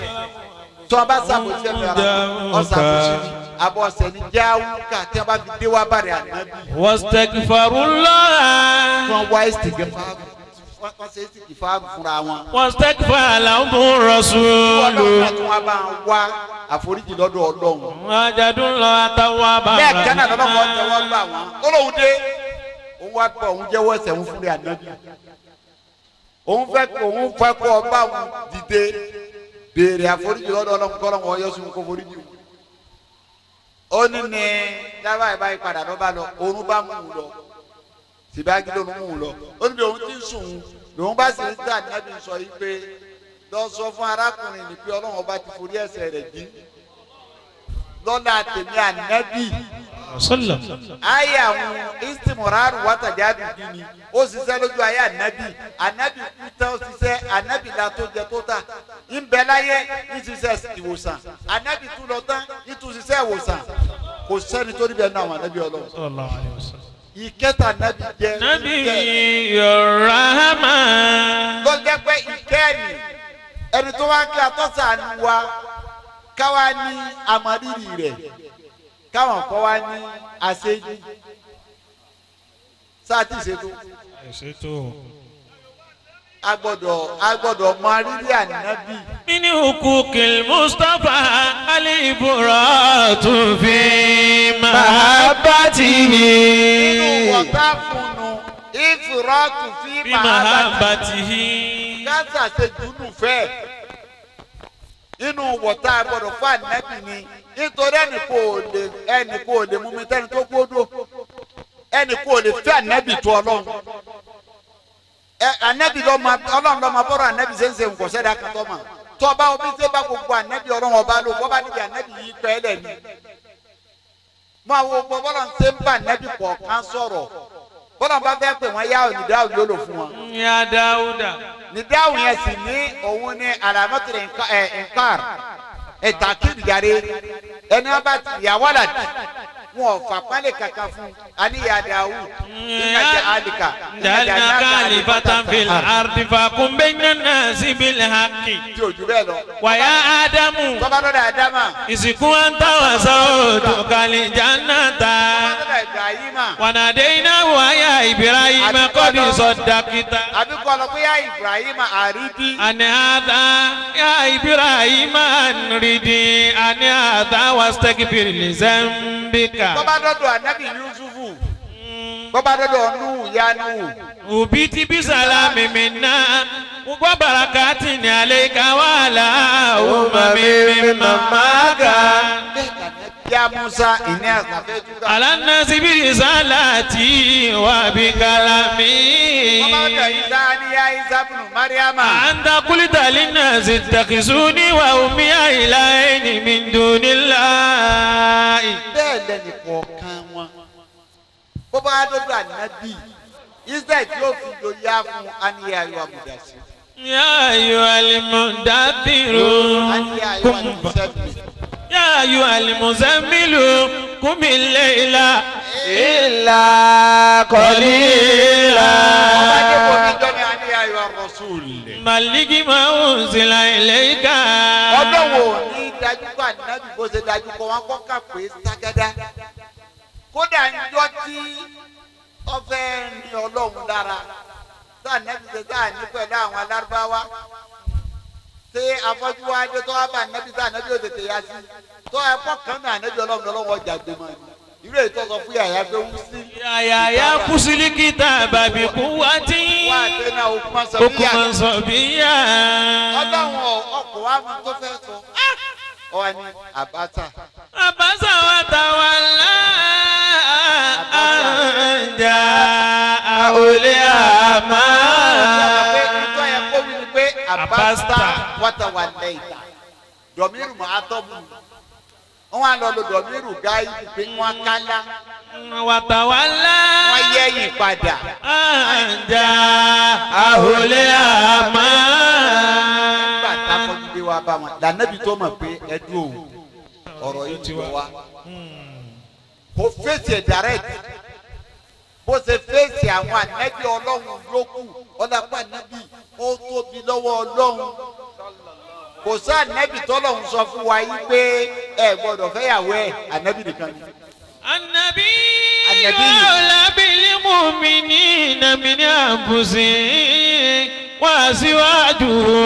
Speaker 1: tí wọ́n bá ṣàbòsí ẹ̀fẹ̀ ara ọ̀ṣàbòsí àbọ̀ ọ̀sẹ̀ ní jáwúkà tí wọ́n bá fi dé wá bàrẹ̀ ànábì.
Speaker 2: Wastaghfirullaha.
Speaker 1: Tí wọ́n wá wọ́n ṣe ìsìkìfàrù fúnra wọn.
Speaker 2: Wastaghfara lahumu rasulu.
Speaker 1: Ọlọ́run náà tún wá bá ń wá àforíjì lọ́dọ̀ Ọlọ́run.
Speaker 2: Wajadullaha tawwaban rahima.
Speaker 1: Bẹ́ẹ̀ kánà lọ́dọ̀ kan tẹ́wọ́ gbà wọ́n. Ó lóun dé òun wá gbọ́ òun jẹ́wọ́ ẹ̀ṣẹ̀ òun fúnra ànábì. Òun fẹ́ kó ọba òun dìde béèrè àforíjì lọ́dọ̀ Ọlọ́run kọ́ lọ́wọ́ ọyọ́ sùn kó foríjì wò. Ó ní ní dábàá ìbáyìí padà ló bá lọ oorun bá mú un lọ síbáàgì ló mú un lọ ó ní bí òun ti ń sùn lòun bá sì ń tà nábì sọ yìí pé lọ sọ fún arákùnrin ní pé Ọlọ́run ọba ti forí ẹ̀ṣẹ̀ rẹ̀ jì lọ́la tèmi ànábì. Ayé àwọn istimuraru wàtàjáde bí ni ó ṣiṣẹ́ lójú ayé ànábì ànábì kú tán ó ṣiṣẹ́ ànábì la tó jẹ tó tà ń bẹ láyé ń ṣiṣẹ́ ìwòsàn ànábì tún lọ tán ń tún ṣiṣẹ́ ìwòsàn kò sẹ́ni tó níbẹ̀ náà àwọn ànábì Ọlọ́run. Ìkẹta ànábì jẹ
Speaker 2: Nabi Rahman.
Speaker 1: Ló jẹ́ pé ìkẹ́ni ẹni tó wá kí atọ́sà ni wa káwa ní àmọ́rírì rẹ̀ káwọn kọ́ wa ní àṣejù sáà tí ìṣètò a gbọ́dọ̀ mọ rírì ànábì.
Speaker 2: Min hukukil Mustafa al-ibratu fi mahabbatihi.
Speaker 1: Nínú wọ̀tá fúnnu ìfúrọ́tù fi
Speaker 2: mahabbatihi.
Speaker 1: Gáàsà ṣe dùnú fẹ́ inú wọ̀tá gbọ́dọ̀ fún ànábì ni nítorí ẹnì kò lè mú mi tẹ́ni tó gbódò ẹnì kò lè fẹ́ ànábì tó ọlọ́run ànábì ọlọ́run lọ́mọ bọ́rọ̀ ànábì ṣe ń ṣe nǹkan sẹ́dá kan tọ́ ma tọ́ba omi ṣe bá gbogbo ànábì ọlọ́run ọba lò bọ́ba níbi ànábì yìí pẹ́ lẹ̀ ni mọ àwọn gbogbo bọ́lọ̀ ń ṣe ń bá ànábì kọ̀ọ̀kan sọ̀rọ̀ bọ́lọ̀ bá fẹ́ pè wọ́n yá onídàáwù yóò lò fún wọn.
Speaker 2: Ya Dáúdà.
Speaker 1: Nídàáwù yẹn sì ní òun ní alamọ́tìrì nkar ìtàkìrì yàrá ẹni wọn bá ti yàwó la wọn ò fà pálí kankan fún ani ya Dáúd ìnájà alika
Speaker 2: ìnájà khalifatan fil ardi fahkum bayna nasi bil haqqi.
Speaker 1: Tí o jù bẹ́ẹ̀ lọ.
Speaker 2: Wa ya Ádámù.
Speaker 1: Tọ́ba lọ́dọ̀ Ádámà.
Speaker 2: Ìsìnkú anta wa zawjukal jannata.
Speaker 1: Tọ́ba lọ́dọ̀ Ibrahima.
Speaker 2: Wa nadaynahu ya Ibrahima qad saddaqta.
Speaker 1: Àbí kọ́ lọ pé ya Ibrahima àrídí.
Speaker 2: Àní àdá ya Ibrahima àrídí àní àdá wastaghfir li zambika.
Speaker 1: Tọ́ba lọ́dọ̀ Ànábì Yusufu. Bọ́bá dọ́dọ̀ nù ya nù.
Speaker 2: Òbí ti bí sàlámì mi náà, wọ́n barakati ní alẹ́ ká wà láàrú màmí mi màmá ga.
Speaker 1: Ya Musa ìní àgbàfẹ́ túká.
Speaker 2: Alánà síbi sálàtì wà bí kálámì.
Speaker 1: Bọ́bá dọ́dọ̀ Isa ní ya Isa bùnú Mariama.
Speaker 2: À ń ta kúlítà línà sí takisú ní wà omi àìlá ẹni mi dùn nílá.
Speaker 1: Bẹ́ẹ̀ lẹ́nu kọ̀ọ̀kan wọn. Bọ́bá dọ́dọ̀ ànábì Israel tí ó fi lo yá fún aniya ayọ̀ amúdàsí.
Speaker 2: Yá ayọ̀ alimọ̀dátìrò
Speaker 1: Aniya ayọ̀ alimusẹ́mi.
Speaker 2: Yá ayọ̀ alimusẹ́mìlò kúmi lẹ́yìnlá.
Speaker 3: Ìlà kọ́lílà.
Speaker 1: Bọ́bá dẹ́kun mi jọ́ mi aniya ayọ̀ arọ́sùl.
Speaker 2: Màlíkì máa ń sìlà ìlẹ́yìnká.
Speaker 1: Ọlọ́wọ́ ní dájú kọ́ ànábì bó ṣe dájú kọ́ wọn kọ́ kà pé ságádá. Kódà ń jọ tí ọfẹ́ ní Ọlọ́run lára sáà nẹ́bí ṣe sáà ní pẹ̀lú àwọn alárúbáwá ṣé afọ́jú wa dé tó wá bá nẹ́bí sáà nẹ́bí ò tètè yá sí tó ẹ̀kọ́ kan náà nẹ́bí Ọlọ́run lọ́wọ́ ọjà gbé mọ́ ni. Irú èyí tó sọ fún yàyà pé wúsí.
Speaker 2: Yàyà kùsìlì kìtà bàbí kú wá tí.
Speaker 1: Wá àti náà okùnmọ̀ sọ bíyà.
Speaker 2: Okùnmọ̀ sọ bíyà.
Speaker 1: Ọlọ́run ọkọ̀ wa mọ tó fẹ́ sọ. Ọ wá ní àbáta.
Speaker 2: Àbáṣà wa ta wà lá. Àǹjà àwòlé àmà.
Speaker 1: Ìtọ́ yẹn kó wí ni pé àbáta wàtà wà lẹ́yìn. Dọ̀míìrù mọ́ atọ́bù. Wọ́n á lọ lo dọ̀míìrù gáyì pé wọ́n kálá.
Speaker 2: Wàtàwálá.
Speaker 1: Wọ́n yẹ̀yìn padà.
Speaker 2: Àǹjà àwòlé àmà.
Speaker 1: Nígbà táfọ́júdé wa bá wọn, lànàbí tó mọ̀ pé ẹdún òun ọ̀rọ̀ yìí ti wọ wa. Kò fèsì ẹ̀ direct. Bó ṣe fèsì àwọn ànẹ́bí ọlọ́run yókù, ọ̀dàpọ̀ ànẹ́bí ó tóbi lọ́wọ́ ọlọ́run. Kò sí ànẹ́bí tọ́lọ́run sọ fún wa yìí pé ẹ gbọ́dọ̀ fẹ́yàwó ẹ̀ ànẹ́bí nìkan ni.
Speaker 2: Ànàbí ọ̀làbílí mu'minina min anfusihim wa azwajuhu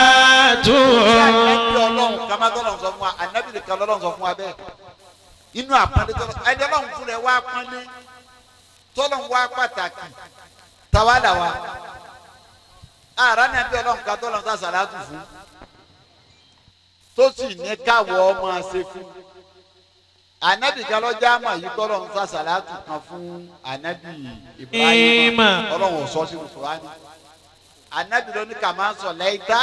Speaker 2: ummahatuhum.
Speaker 1: Ànẹ́bí ọlọ́run kàmá tọ́lọ́run sọ fún wa ànẹ́bí nìkan lọ́lọ́run sọ fún wa bẹ́ẹ̀. Inú àpọ́nlé tọ́lọ́run ẹni ọlọ́run fún rẹ̀ wá pọ́nlé tọ́lọ́run wá pàtàkì tàwa là wa. Àrà ní ẹbí ọlọ́run ká tọ́lọ́run sá sàlátù fún tó sì ní káwọ́ ọmọ ṣe fún. Ànábì kan lọ́jà àmọ̀ yìí tọ́lọ́run sá sàlátù kan fún ànábì Ibrahim ọlọ́run ò sọ sínú Kùránì. Ànábì ló ní kà máa ń sọ lẹ́yìntà.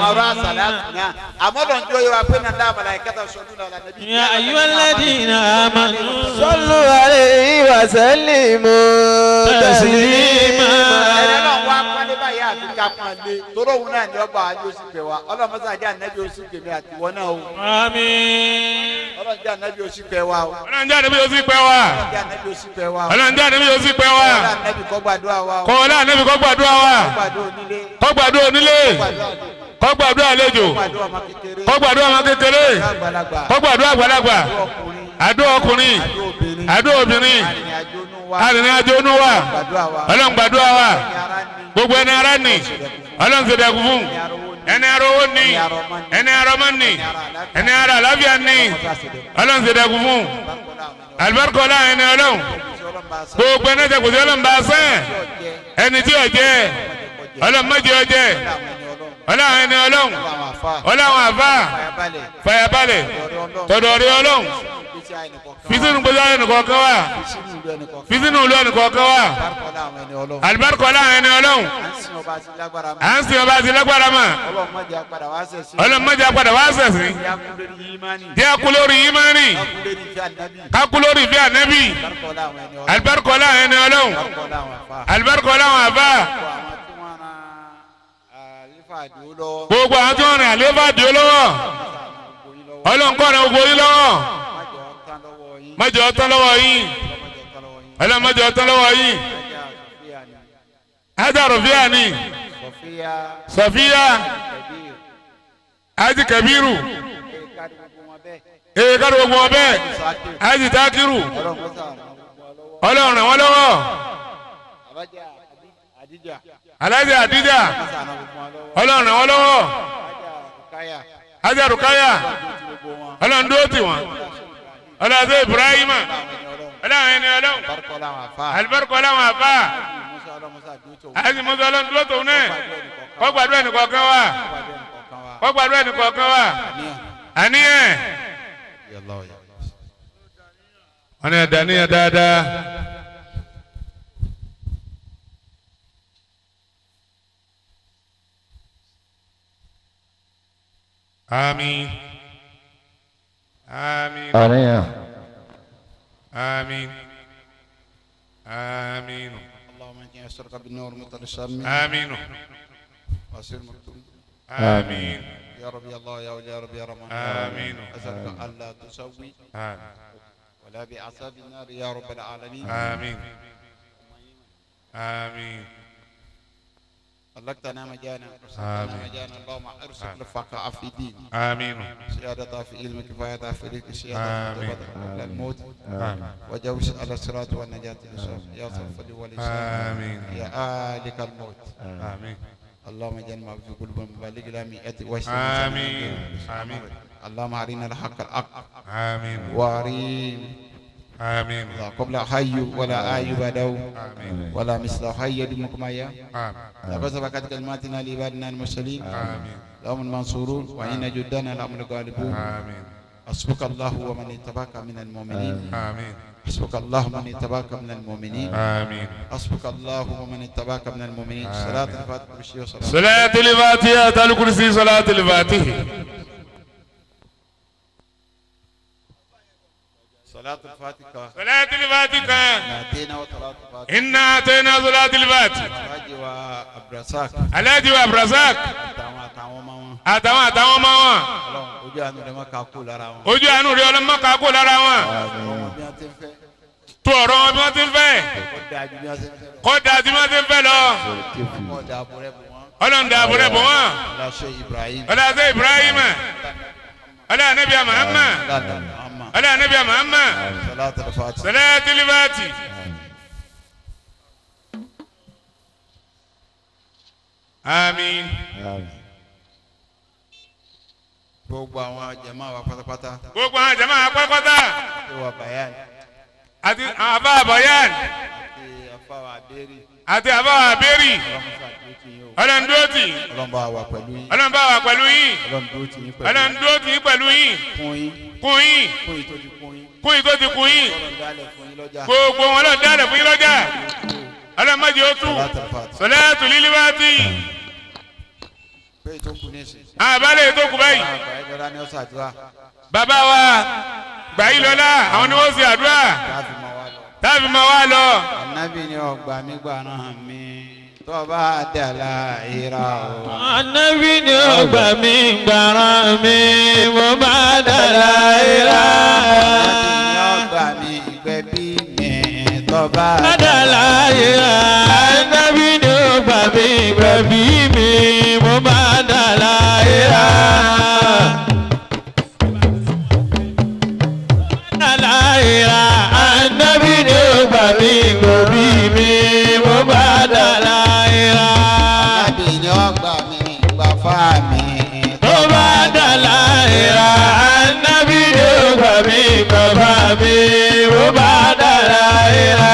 Speaker 1: Àmọ́rọ́ àsàlátù náà. Àmọ́ lọ́n jó yẹ wa pé nàdá àmàlà ìkẹta sọdún náà lànàbí.
Speaker 2: Ya ayyuhalladhina amanu.
Speaker 3: Sallu alayhi wa sallimu taslima.
Speaker 1: Ẹni náà wá pálí báyìí àfi ká pọ́n lé. Toró òun náà ni ọgbà àjọ oṣù pẹ̀ wá. Ọlọ́mọsá jẹ́ ànábì oṣù pèmí àtiwọ́ náà o.
Speaker 2: Àmín.
Speaker 1: Ọlọ́run jẹ́ ànábì oṣù pẹ̀ wá o.
Speaker 4: Ọlọ́run jẹ́ ànábì oṣù pẹ̀ wá.
Speaker 1: Ọlọ́run jẹ́ ànábì oṣù pẹ̀ wá o.
Speaker 4: Ọlọ́run jẹ́ ànábì oṣù pẹ̀ wá.
Speaker 1: Ọlọ́run ànábì kó gbàdúrà wa o.
Speaker 4: Kọ́lá ànábì kó gbàdúrà wa.
Speaker 1: Kó gbàdúrà onílé.
Speaker 4: Kó gbàdúrà àlejò. Kó gbàdúrà ọmọ kékeré. Kó gbàdúrà àgbàlagbà. Àdúrà ọkùnrin. Àdúrà obìnrin. Arìnrìn-àjò inú wa. Ọlọ́run gbàdúrà wa. Gbogbo ẹni ara nì. Ọlọ́run ṣe dẹ̀kun fún. Ẹni ara owó nì. Ẹni ara ọmọ nì. Ẹni ara àlàáfíà nì. Ọlọ́run ṣe dẹ̀kun fún. Àlùbáríkà ọlá ẹni ọlọ́run. Gbogbo ẹni jẹ kò sí ọlọ́run bá a sẹ́ẹ̀. Ẹni tí ò jẹ ọlọ́run má jẹ́ ó jẹ. Ọlọ́run ẹni ọlọ́run. Ọlọ́run àfà. Fàyàbalẹ̀. Tọ̀dọ̀ rí ọlọ́run. Fisinu gbèsè ayé nìkọ̀ọ̀kan wa. Fisinu ìlú ẹnìkọ̀ọ̀kan wa. Àlùbáríkà ọlọ́run ẹni ọlọ́run. À ń sin ọba àti lágbára mà. Ọlọ́run má jẹ́ apàdà wá sẹ̀sìn. Jẹ́ akú lórí ìmánì. Kákú lórí ìfẹ́ ànábì. Àlùbáríkà ọlọ́run ẹni ọlọ́run. Àlùbáríkà ọlọ́run àfà. Gbogbo àwọn tí wọ́n rìn àlééfà dì ó lọ́wọ́. Ọlọ́run kọ́ ọ̀rẹ́ gbogbo yín lọ́wọ́. Má jẹ́ ó tán lọ́wọ́ yín. Ọlọ́run má jẹ́ ó tán lọ́wọ́ yín. Ájà Rọ̀fíà ni. Sọ̀fíà. Ájì Kẹ̀bírù. Ee kárí gbogbo wọn bẹ́ẹ̀. Ájì Tákírù. Ọlọ́run ràn wọ́n lọ́wọ́. Alájà Àdíjà. Ọlọ́run ràn wọ́n lọ́wọ́. Ájà Rùkáyà. Ọlọ́run dúró tì wọ́n. Ọlọ́run Ibrahima. Ọlọ́run ẹni ọlọ́run. Àlùbáríkà ọlọ́run àfà. Àti Musa ọlọ́run dúró tòun náà. Kó gbàdúrà ẹnìkọ̀ọ̀kan wa. Kó gbàdúrà ẹnìkọ̀ọ̀kan wa. Àníyàn. Wọ́n ní ẹ̀dá níyàn dáadáa. Àmín. Àmín.
Speaker 3: Àníyàn.
Speaker 4: Àmín. Àmín.
Speaker 1: اللهم اني اسالك بالنور المتلسم.
Speaker 4: آمين.
Speaker 1: واسير مكتوب.
Speaker 4: آمين.
Speaker 1: يا ربي الله يا ولي يا ربي يا رحمن.
Speaker 4: آمين.
Speaker 1: اسالك الا تسوي.
Speaker 4: آمين.
Speaker 1: ولا بعذاب النار يا رب العالمين.
Speaker 4: آمين. آمين.
Speaker 1: طلقتنا مجانا ارسلتنا مجانا. اللهم ارزق الفقراء في دين.
Speaker 4: آمين.
Speaker 1: سيادة في علم كفاية في رزق سيادة في قبل الموت.
Speaker 4: آمين.
Speaker 1: وجوز على الصراط والنجاة يا صرف لي.
Speaker 4: آمين.
Speaker 1: يا آلك الموت.
Speaker 4: آمين.
Speaker 1: اللهم اجعل ما في قلوبنا مبالغ لا مئة وشر.
Speaker 4: آمين. آمين.
Speaker 1: اللهم أرنا الحق الحق
Speaker 4: آمين
Speaker 1: وأرنا
Speaker 4: آمين
Speaker 1: قبل حي ولا آي بدو
Speaker 4: آمين
Speaker 1: ولا مثل حي يدمكم يا
Speaker 4: آمين
Speaker 1: لقد سبقت كلماتنا لعبادنا المرسلين
Speaker 4: آمين
Speaker 1: لهم المنصورون وإن جدنا لهم الغالبون
Speaker 4: آمين
Speaker 1: حسبك الله ومن اتبعك من المؤمنين
Speaker 4: آمين
Speaker 1: حسبك الله ومن اتبعك من المؤمنين
Speaker 4: آمين
Speaker 1: حسبك الله ومن اتبعك من المؤمنين. صلاة الفاتحة
Speaker 4: صلاة الفاتحة الكرسي صلاة الفاتحة
Speaker 1: صلاة الفاتحة
Speaker 4: صلاة الفاتحة
Speaker 1: آتينا وصلاة الفاتحة
Speaker 4: إنا آتينا صلاة الفاتحة
Speaker 1: Alhaji wa Abdulrasaq
Speaker 4: Alhaji wa Abdulrasaq àtàwọn àtàwọn ọmọ wọn
Speaker 1: Ọlọ́run ojú àánú rẹ̀ má kà kú lára wọn.
Speaker 4: Ojú àánú rẹ̀ Ọlọ́run má kà kú lára wọn. Tó ọ̀rọ̀ wọn bí wọ́n ti ń fẹ́. Kó dáa ju bí wọ́n ti ń fẹ́ lọ. Ọlọ́run dààbò rẹ̀ bò wọ́n. Ọlọ́run Ibrahim. Ọlọ́run Anabi Muhammad. Ọlọ́run Anabi Muhammad. Salatul Fati. Àmín.
Speaker 1: Gbogbo àwọn jama wa pátápátá.
Speaker 4: Gbogbo àwọn jama wa pátápátá.
Speaker 1: Àti wa Bayan.
Speaker 4: Àti àbá Bayan.
Speaker 1: Àti àbá wa Aberi.
Speaker 4: Àti àbá wa Aberi. Ọlọ́run dúró tì.
Speaker 1: Ọlọ́run bá wa pẹ̀lú yín.
Speaker 4: Ọlọ́run bá wa pẹ̀lú yín.
Speaker 1: Ọlọ́run dúró tì yín pẹ̀lú.
Speaker 4: Ọlọ́run dúró tì yín pẹ̀lú yín.
Speaker 1: Kún yín.
Speaker 4: Kún yín.
Speaker 1: Kún yín tó ti kún yín.
Speaker 4: Kún yín tó ti kún yín.
Speaker 1: Ọlọ́run dálẹ̀ fún yín lọ́jà.
Speaker 4: Gbogbo wọn Ọlọ́run dálẹ̀ fún yín lọ́jà. Ọlọ́run má jẹ́ ó tú. Salatu lil Fati. Àbálẹ̀ tó kù báyìí. Bàbá wa Gbàyílọ́lá àwọn ni wọ́n ṣe àdúrà táàbì máa wá lọ.
Speaker 1: Ànábì ni ọgbà mi gbà náà mi tó bá dàlá ìrà o.
Speaker 2: Ànábì ni ọgbà mi gbà náà mi mo bá dàlá ìrà.
Speaker 1: Ànábì ni ọgbà mi gbẹ̀bí mi tó bá
Speaker 2: dàlá ìrà. Ànábì ni ọgbà mi gbẹ̀bí mi mo bá dàlá ìrà. Ànábì ni ọgbà mi gbẹ̀bí mi mo bá dàlá ìrà.
Speaker 1: Ànábì ni ọgbà mi gbàfà mi
Speaker 2: tó bá dàlá ìrà. Ànábì ni ọgbà mi gbàfà mi mo bá dàlá ìrà.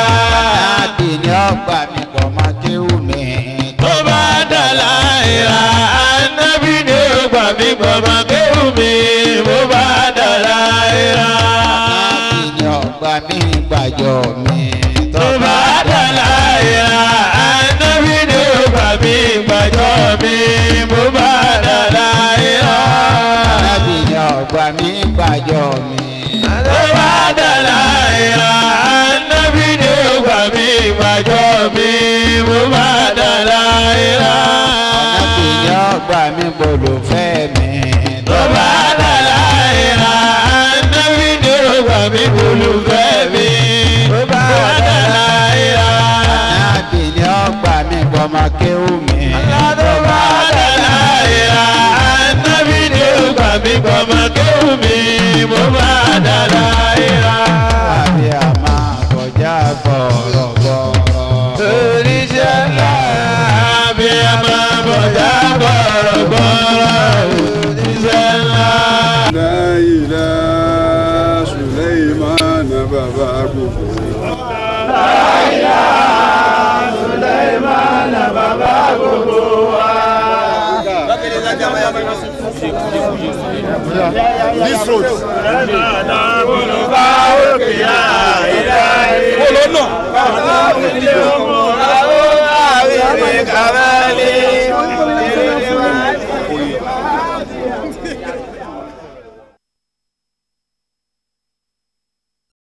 Speaker 1: Ànábì ni ọgbà mi gbọ̀mọ kéwù mi
Speaker 2: tó bá dàlá ìrà. Ànábì ni ọgbà mi gbọ̀mọ kéwù mi mo bá dàlá ìrà.
Speaker 1: Ànábì ni ọgbà mi gbàjọ mi
Speaker 2: tó bá dàlá ìrà. Ànábì ni ọgbà mi gbàjọ mi mo bá dàlá ìrà.
Speaker 1: Ànábì ni ọgbà mi gbàjọ mi
Speaker 2: tó bá dàlá ìrà. Ànábì ni ọgbà mi gbàjọ mi mo bá dàlá ìrà.
Speaker 1: Ànábì ni ọgbà mi gbòlùfẹ́ mi
Speaker 2: tó bá dàlá ìrà. Ànábì ni ọgbà mi gbòlùfẹ́ mi tó bá dàlá ìrà.
Speaker 1: Ànábì ni ọgbà mi gbọmọ kéwù mi
Speaker 2: tó bá dàlá ìrà. Ànábì ni ọgbà mi gbọmọ kéwù mi mo bá dàlá ìrà.
Speaker 1: Àbí àmà kọjá gbọ̀rọ̀gbọ̀rọ̀.
Speaker 2: Oníṣẹ́ ńlá àbí àmà kọjá gbọ̀rọ̀gbọ̀rọ̀. Oníṣẹ́ ńlá.
Speaker 5: Láìlá Sùlẹ́ìmánà bàbá gbogbo.
Speaker 2: Láìlá Sùlẹ́ìmánà bàbá gbogbo wa.
Speaker 5: This road.
Speaker 2: Bá òkè yá ìlà ìlà.
Speaker 5: Olónà.
Speaker 2: Bàbá òkè ọmọ àwọn àwìn kàwé.